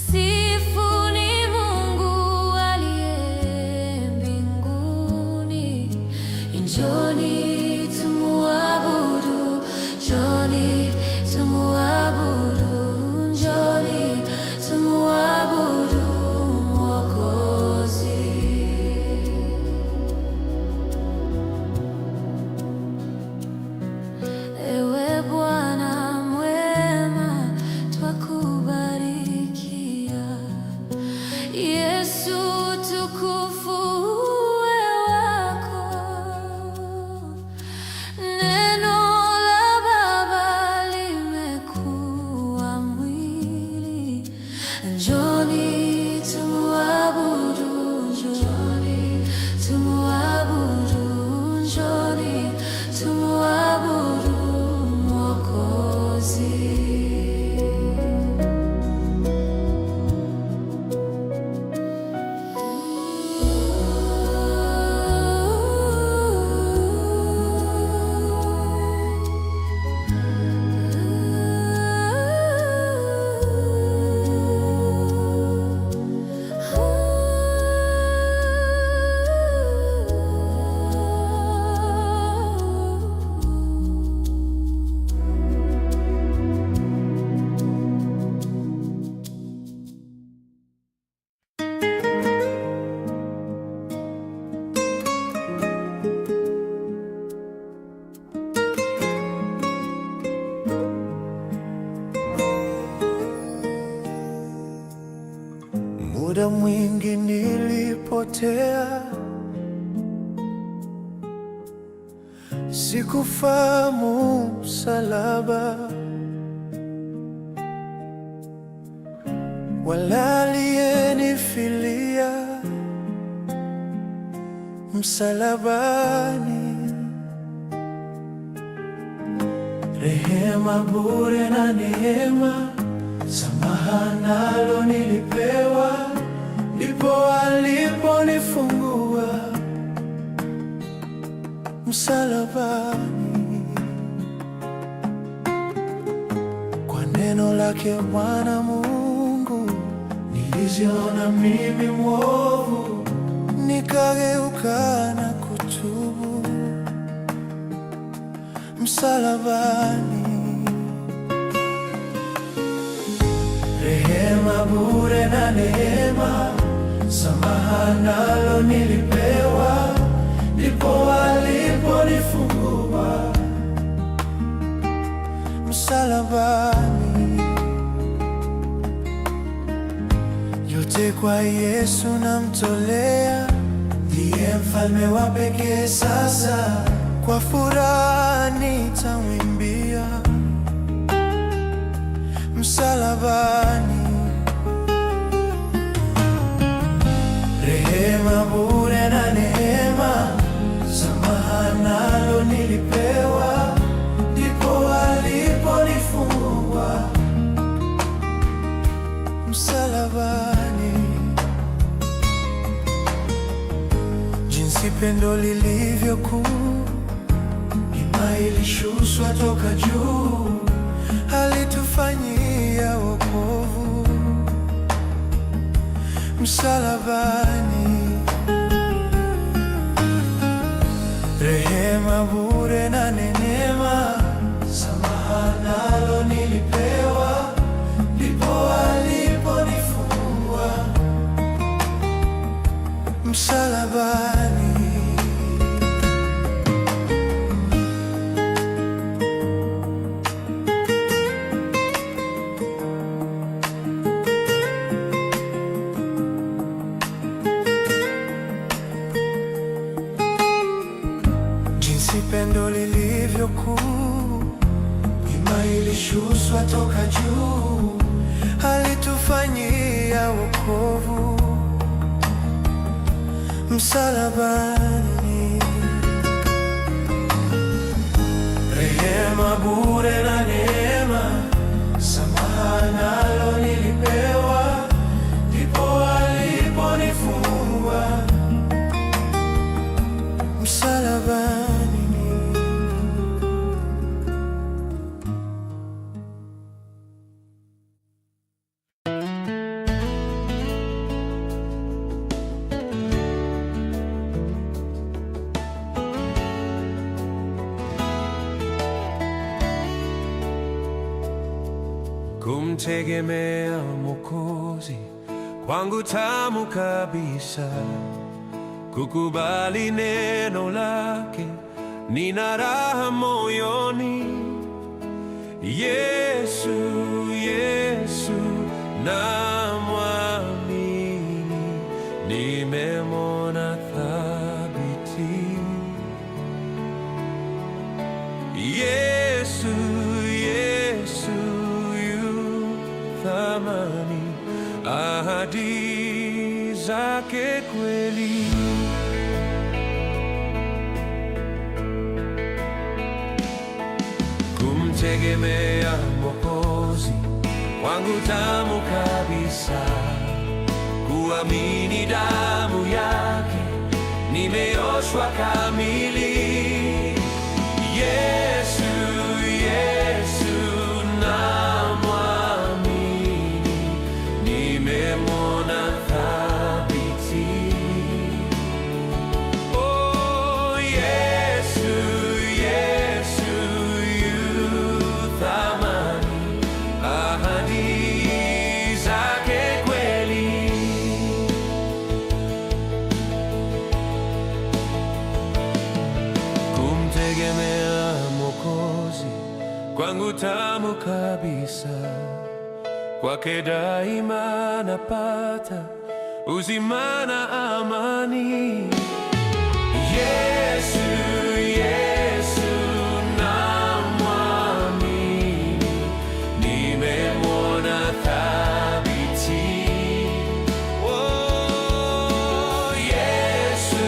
S1: Sifuni Mungu aliye mbinguni. Njoni tumuabudu, njoni tumuabudu, njoni tumuabudu Mwokozi. Ewe Bwana mwema, twakubarikia. Yesu, utukufu uwe wako. Neno la Baba limekuwa mwili. Njoni tumuabudu, njoni tumuabudu, njoni tumuabudu Mwokozi.
S2: Muda mwingi nilipotea, sikufahamu msalaba wala aliyenifilia msalabani. Rehema bure na neema, samaha nalo nilipewa, ndipo aliponifungua msalabani. Kwa neno lake Bwana Mungu niliziona mimi mwovu, nikageuka na kutubu msalabani. Rehema bure na neema, samaha nalo nilipewa, ndipo aliponifungua msalabani. Yote kwa Yesu namtolea, ndiye mfalme wa pekee sasa, kwa furaha nitamwimbia msalabani. Rehema bure na neema, samaha nalo nilipewa, ndipo aliponifungua msalabani. Jinsi pendo lilivyo kuu, neema ilishushwa toka juu, alitufanyia wokovu msalabani. Rehema bure na neema, samaha nalo nilipewa, ndipo aliponifungua msalabani. Jinsi pendo lilivyo kuu, neema ilishushwa toka juu, alitufanyia wokovu msalabani. Rehema bure na neema, samaha nalo nilipewa, ndipo Kumtegemea Mwokozi kwangu tamu kabisa, kukubali neno lake, nina raha moyoni. Yesu, Yesu namwamini, nimemwona thabiti. Yesu, Yesu yu thamani, ahadi zake kweli. Kumtegemea Mwokozi kwangu tamu kabisa, kuamini damu yake nimeoshwa kamili. Yesu, Yesu namwamini, nimemwona thabiti. Oh, Yesu, Yesu yu thamani, ahadi zake kweli. Kumtegemea Mwokozi kwangu tamu kabisa, kwake daima napata uzima na amani. Yesu, Yesu namwamini, nimemwona thabiti. Oh, Yesu,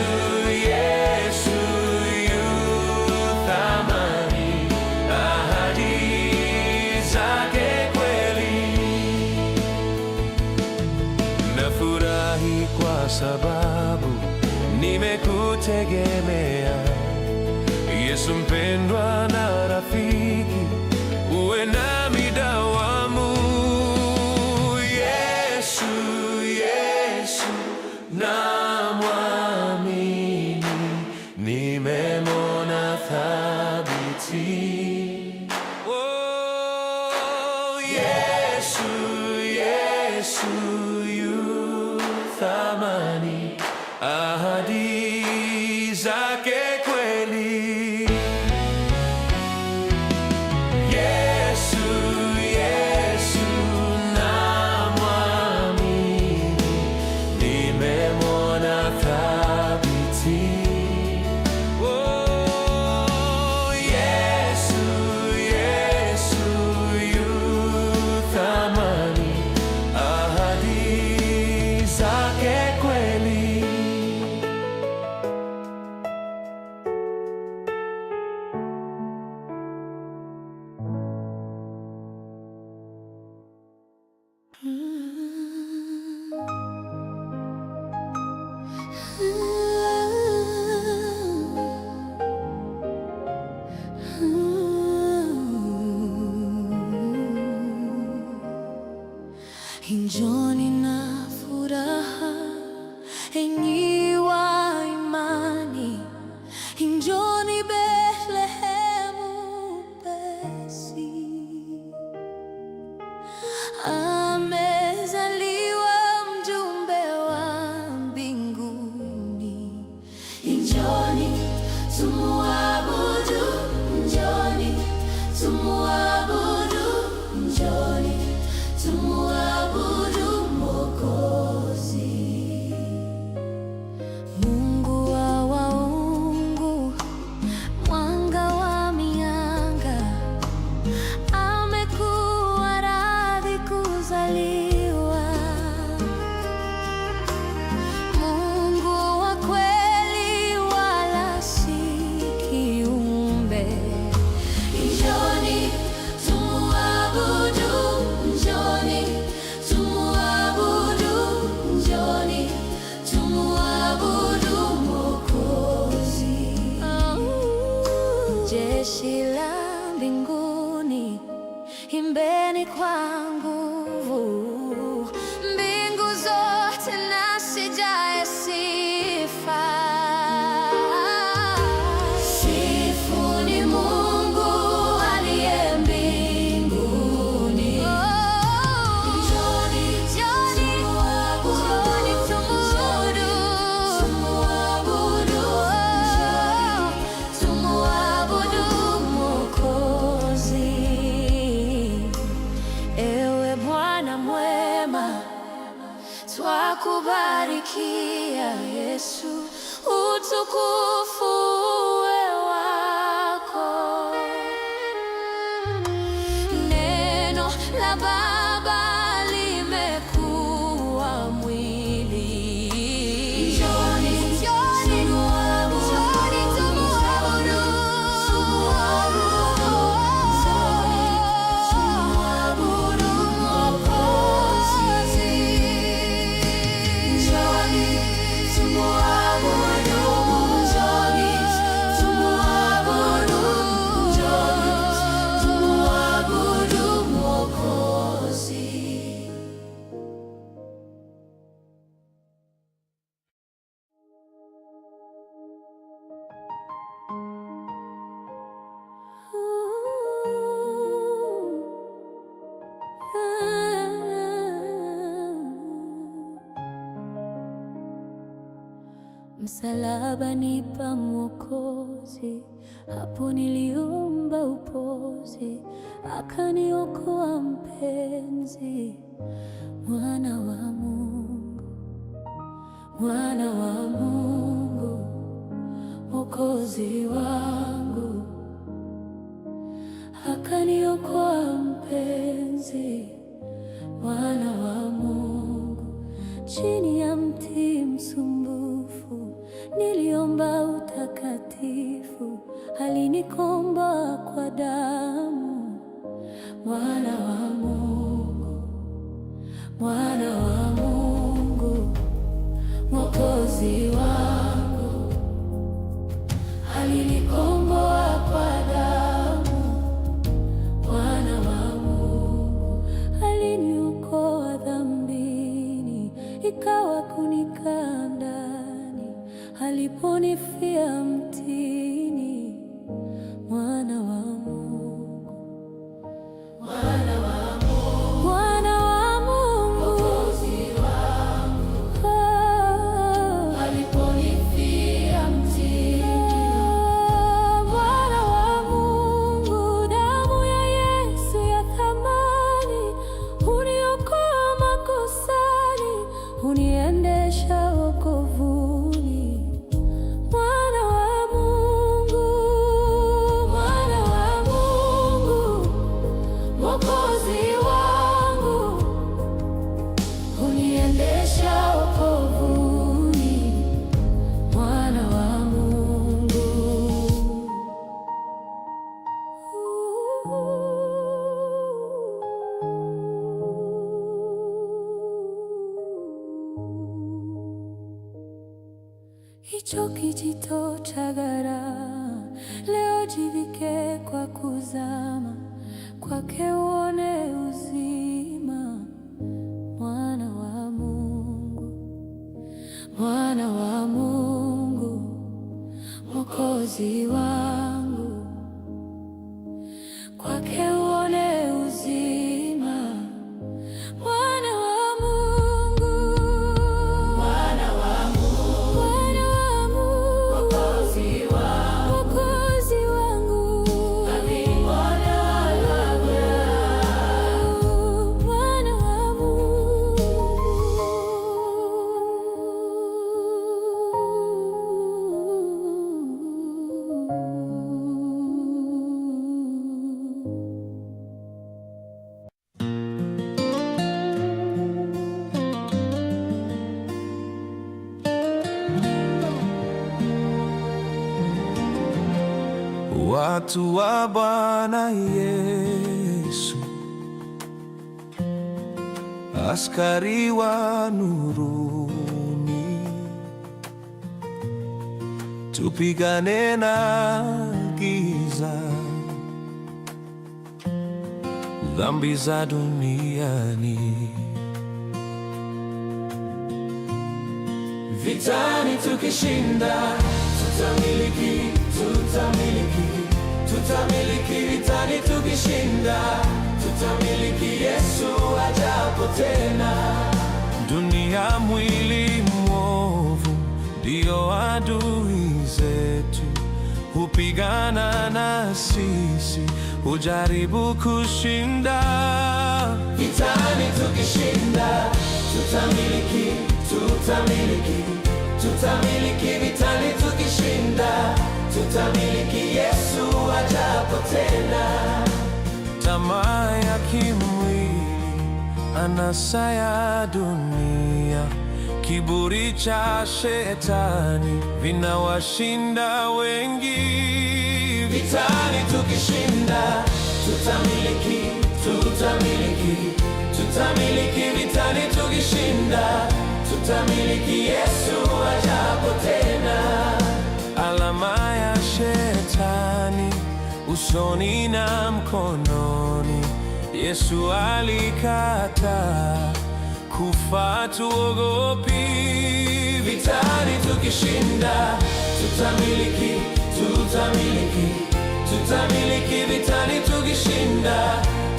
S2: Yesu yu thamani, ahadi zake kweli. Nafurahi kwa sababu nimekutegemea, Yesu mpendwa na rafiki, uwe nami dawamu. Yesu, Yesu namwamini, nimemwona thabiti. Oh, Yesu, Yesu yu thamani, ahadi zake kweli. Yesu, Yesu namwamini, nimemwona thabiti. Oh, Yesu, Yesu yu thamani, ahadi zake kweli.
S1: Njooni na furaha, enyi wa imani, njooni Bethlehemu upesi. Amezaliwa mjumbe wa mbinguni. Njooni tumuabudu, njooni tumuabudu, njooni tumuabudu Mwokozi. Mungu wa waungu, mwanga wa mianga, amekuwa radhi kuzaliwa. Mungu wa kweli wala si kiumbe. Njooni tumuabudu, njooni tumuabudu, njooni tumuabudu Mwokozi. Jeshi la mbinguni, imbeni kwa nguvu, mbingu zote na zijae sifa. Sifuni Mungu aliye mbinguni. Oh, Barikia Yesu, utukufu uwe wako. Neno la Baba limekuwa mwili. Njoni, njoni, njoni tumuabudu. Tumuabudu Mwokozi. Njoni, tumuabudu. Njoni, tumuabudu. Njoni, tumuabudu Mwokozi.
S5: Msalabani pa Mwokozi, hapo niliomba upozi, akaniokoa mpenzi, mwana wa Mungu, mwana wa Mungu, Mwokozi wangu, akaniokoa mpenzi, mwana wa Mungu. Chini ya mti msumbufu niliomba utakatifu, alinikomboa kwa damu, mwana wa Mungu, mwana wa Mungu, Mwokozi wangu, alinikomboa kwa damu, mwana wa Mungu, aliniokoa dhambini, ikawa kunikaa ndani, aliponifia mtini, mwana wa Mungu, mwana wa Mungu, mwana wa Mungu,
S1: Mwokozi wangu,
S5: oh.
S1: aliponifia mtini.
S5: Mwana wa Mungu, damu ya Yesu ya thamani, huniokoa makosani, huniendesha wokovuni. Mwana wa Mungu, mwana wa Mungu, Mwokozi wangu, huniendesha wokovuni. Mwana wa Mungu. Hicho kijito cha gharama, leo jivike kwa kuzama, kwake uone uzima. Mwana wa Mungu, mwana wa Mungu, Mwokozi wangu, kwake uone uzima. Mwana wa Mungu,
S3: Mwana wa Mungu,
S5: mwana wa Mungu,
S3: Mwokozi wangu,
S5: Mwokozi wangu,
S3: Mwana wa
S5: mwana wa Mungu.
S2: Watu wa Bwana Yesu, askari wa nuruni, tupigane na giza, dhambi za duniani.
S3: Vitani tukishinda, tutamiliki, tutamiliki, tutamiliki. Vitani tukishinda, tutamiliki Yesu ajapo tena.
S2: Dunia mwili mwovu ndio adui zetu, hupigana na sisi, hujaribu kushinda.
S3: Vitani tukishinda, tutamiliki, tutamiliki, tutamiliki vitani tukishinda, tutamiliki Yesu ajapo tena.
S2: Tamaa ya kimwili, anasa ya dunia, kiburi cha shetani vinawashinda wengi.
S3: Vitani tukishinda, tutamiliki, tutamiliki, tutamiliki vitani tukishinda, tutamiliki Yesu ajapo tena.
S2: Alama ya shetani usoni na mkononi, Yesu alikataa kufa, tuogopi.
S3: Vitani tukishinda, tutamiliki, tutamiliki, tutamiliki vitani tukishinda,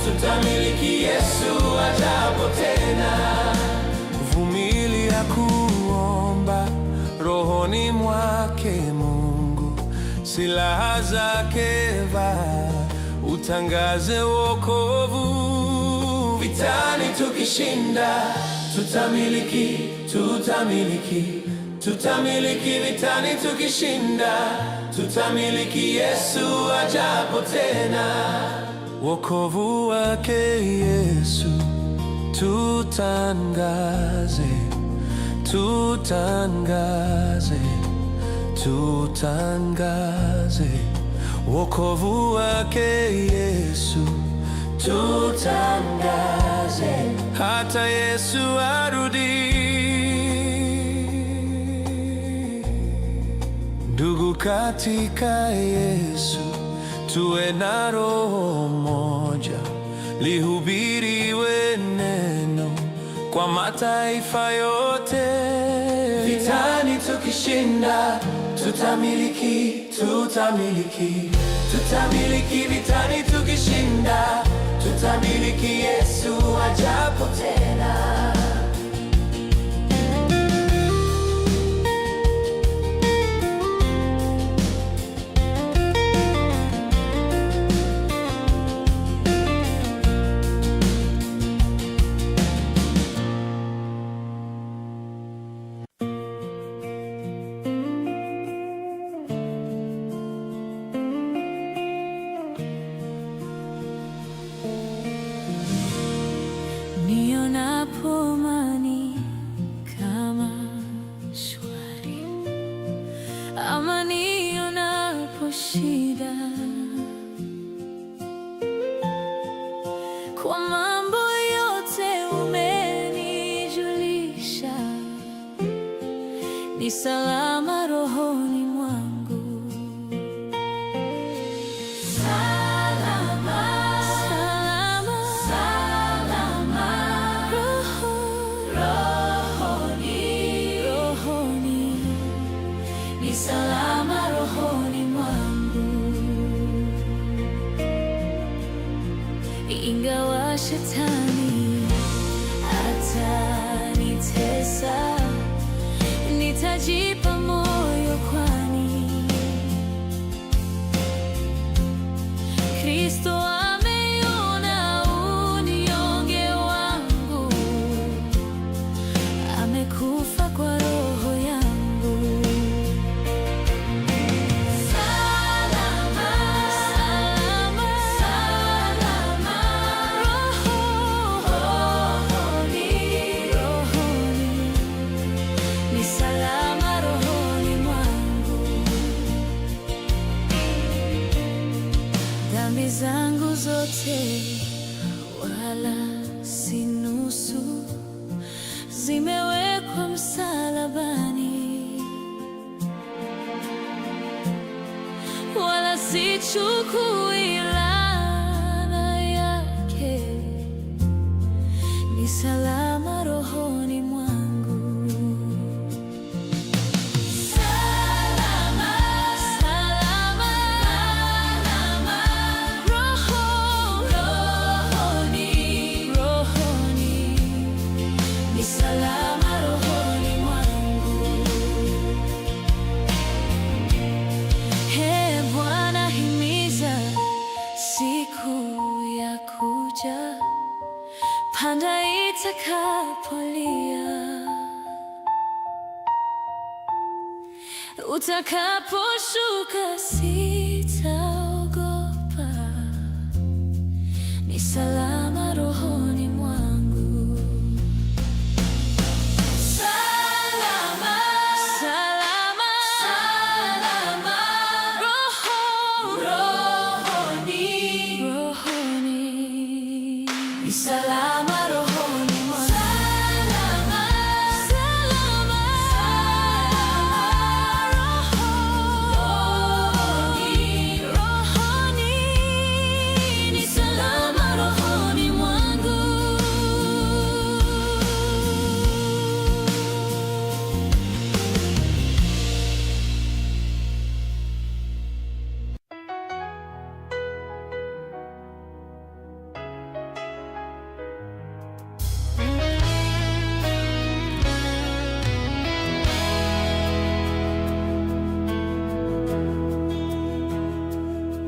S3: tutamiliki Yesu ajapo tena.
S2: Vumilia kuomba rohoni mwake Mungu, silaha zake vaa, utangaze wokovu.
S3: Vitani tukishinda, tutamiliki, tutamiliki, tutamiliki vitani tukishinda, tutamiliki Yesu ajapo tena.
S2: Wokovu wake Yesu tutangaze, tutangaze, tutangaze wokovu wake Yesu,
S1: Tutangaze.
S2: Hata Yesu arudi. Ndugu katika Yesu, tuwe na roho moja, lihubiriwe neno kwa mataifa yote.
S3: Vitani tukishinda, tutamiliki, tutamiliki, tutamiliki vitani tukishinda, tutamiliki Yesu ajapo tena.
S5: Nionapo amani kama shwari, ama nionapo shida, kwa mambo yote umenijulisha, ni salama rohoni mwangu. Salama, salama, salama, rohoni, rohoni, ni salama rohoni mwangu. Ingawa shetani atanitesa, nitajipa moyo kwani Kristo ameona unyonge wangu, amekufa kwa roho yangu. Salama, salama, salama, rohoni, rohoni, ni salama rohoni mwangu. Dhambi zangu zote wala si nusu, zimewekwa msalabani, wala sichukui laana yake, ni salama rohoni mwangu. Salama, salama, salama, rohoni, rohoni, ni salama rohoni mwangu. Ee Bwana, himiza siku ya kuja, panda itakapolia. Utakaposhuka sitaogopa, ni salama rohoni mwangu. Salama, salama, salama, rohoni, rohoni, ni salama rohoni mwangu. Salama, salama, rohoni, rohoni, ni salama rohoni mwangu.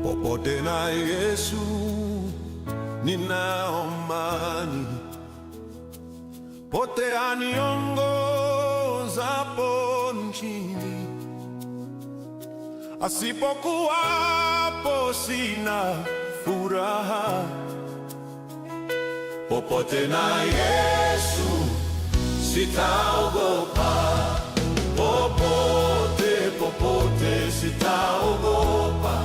S4: Popote na Yesu nina amani, pote aniongozapo nchini, asipokuwapo sina furaha. Popote na Yesu sitaogopa, popote popote sitaogopa.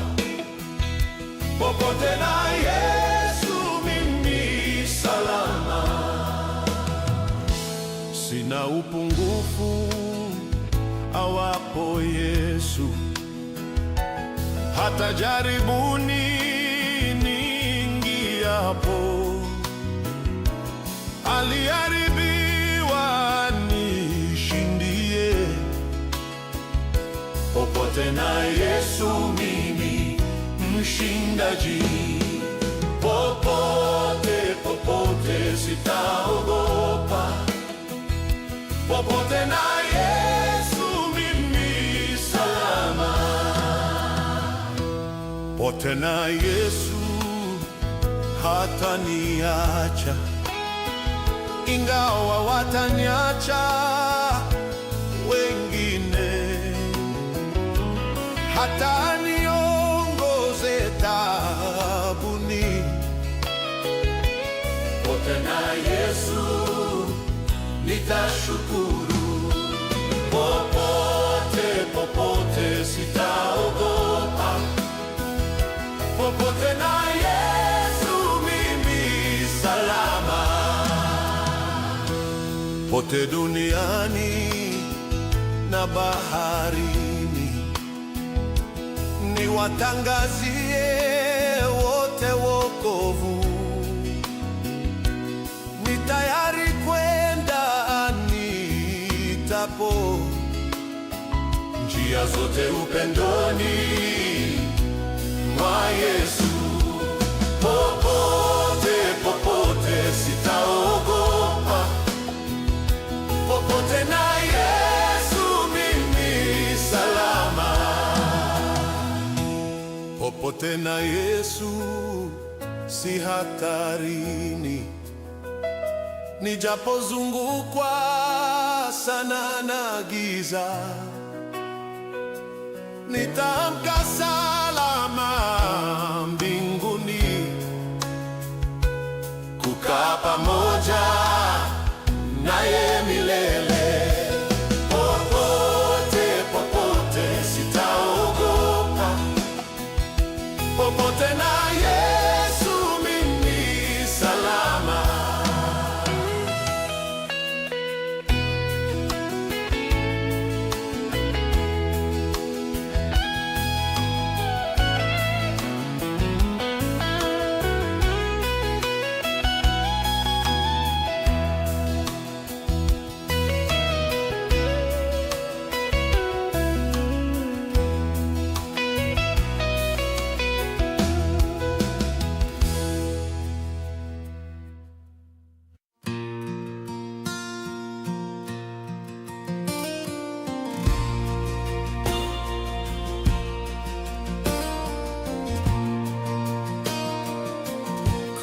S4: Popote na Yesu mimi salama, sina upungufu awapo Yesu, hata jaribuni niingiapo, alijaribiwa nishindie. Popote na Yesu mimi mshindaji, popote popote sitaogopa, popote na Yesu mimi salama, popote na Yesu hataniacha, ingawa wataniacha wengine, hata niongoze taabuni, pote na Yesu nitashukuru, popote popote sitaogopa, popote na Yesu mimi salama, pote duniani na baharini, niwatangazie wote wokovu, ni tayari kwenda aniitapo, njia zote upendoni mwa Yesu, popote popote sitaogopa, popote na Yesu mimi salama, popote na Yesu si hatarini, nijapozungukwa sana na giza, nitaamka salama mbinguni, kukaa pamoja naye milele. Popote popote sitaogopa, popote na Yesu mimi salama.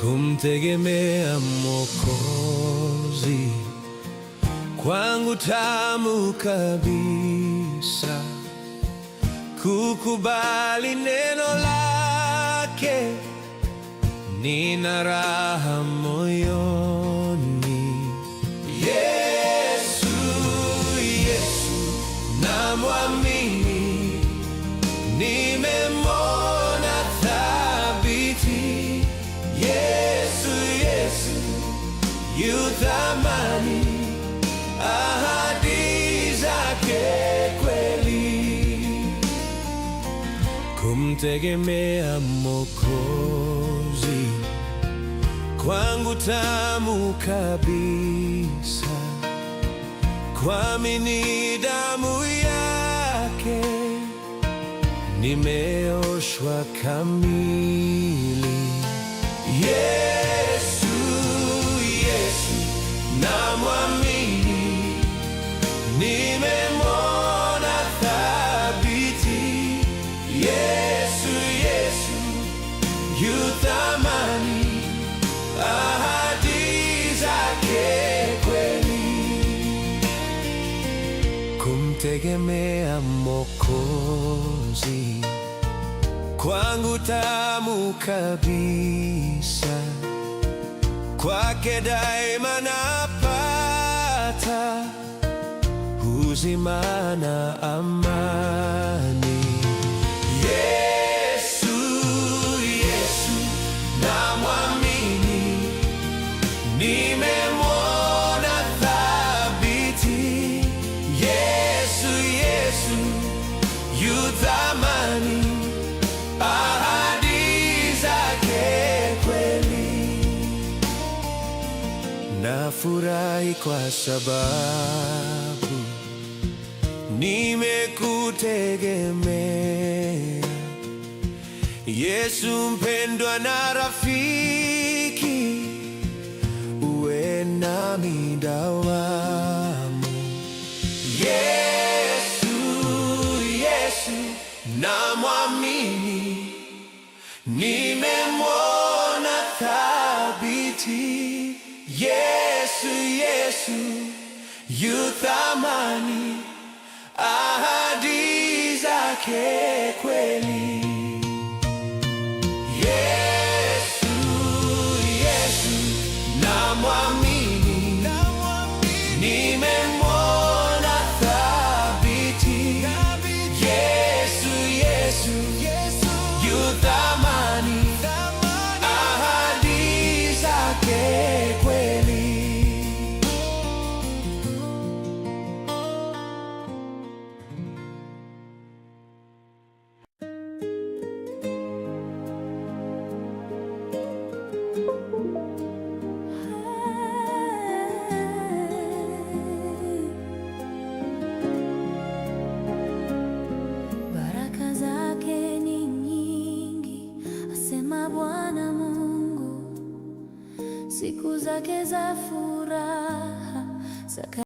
S2: Kumtegemea Mwokozi kwangu tamu kabisa. Kukubali neno lake, nina raha moyoni. Yesu, Yesu, namwamini, nimemwona thabiti. Yesu, Yesu, yu thamani, ahadi zake kweli. Kumtegemea Mwokozi kwangu tamu kabisa, kuamini damu yake nimeoshwa kamili. Yesu, Yesu, namwamini, nimemwona thabiti. Yesu, Yesu, yu thamani, ahadi zake kweli. Kumtegemea Mwokozi kwangu tamu kabisa, kwake daima napata uzima na amani. Yesu, Yesu, namwamini, nimemwona thabiti. Yesu, Yesu, yu thamani, ahadi zake kweli. Nafurahi kwa sababu nimekutegemea, Yesu mpendwa na rafiki, uwe nami dawamu. Yesu, Yesu, namwamini, nimemwona thabiti. Yesu, Yesu, yu thamani, ahadi zake kweli. Yesu, Yesu, namwamini, nimemwona thabiti. Yesu, Yesu, yu thamani, ahadi zake kweli.
S5: Baraka zake ni nyingi, asema Bwana Mungu, siku zake za furaha za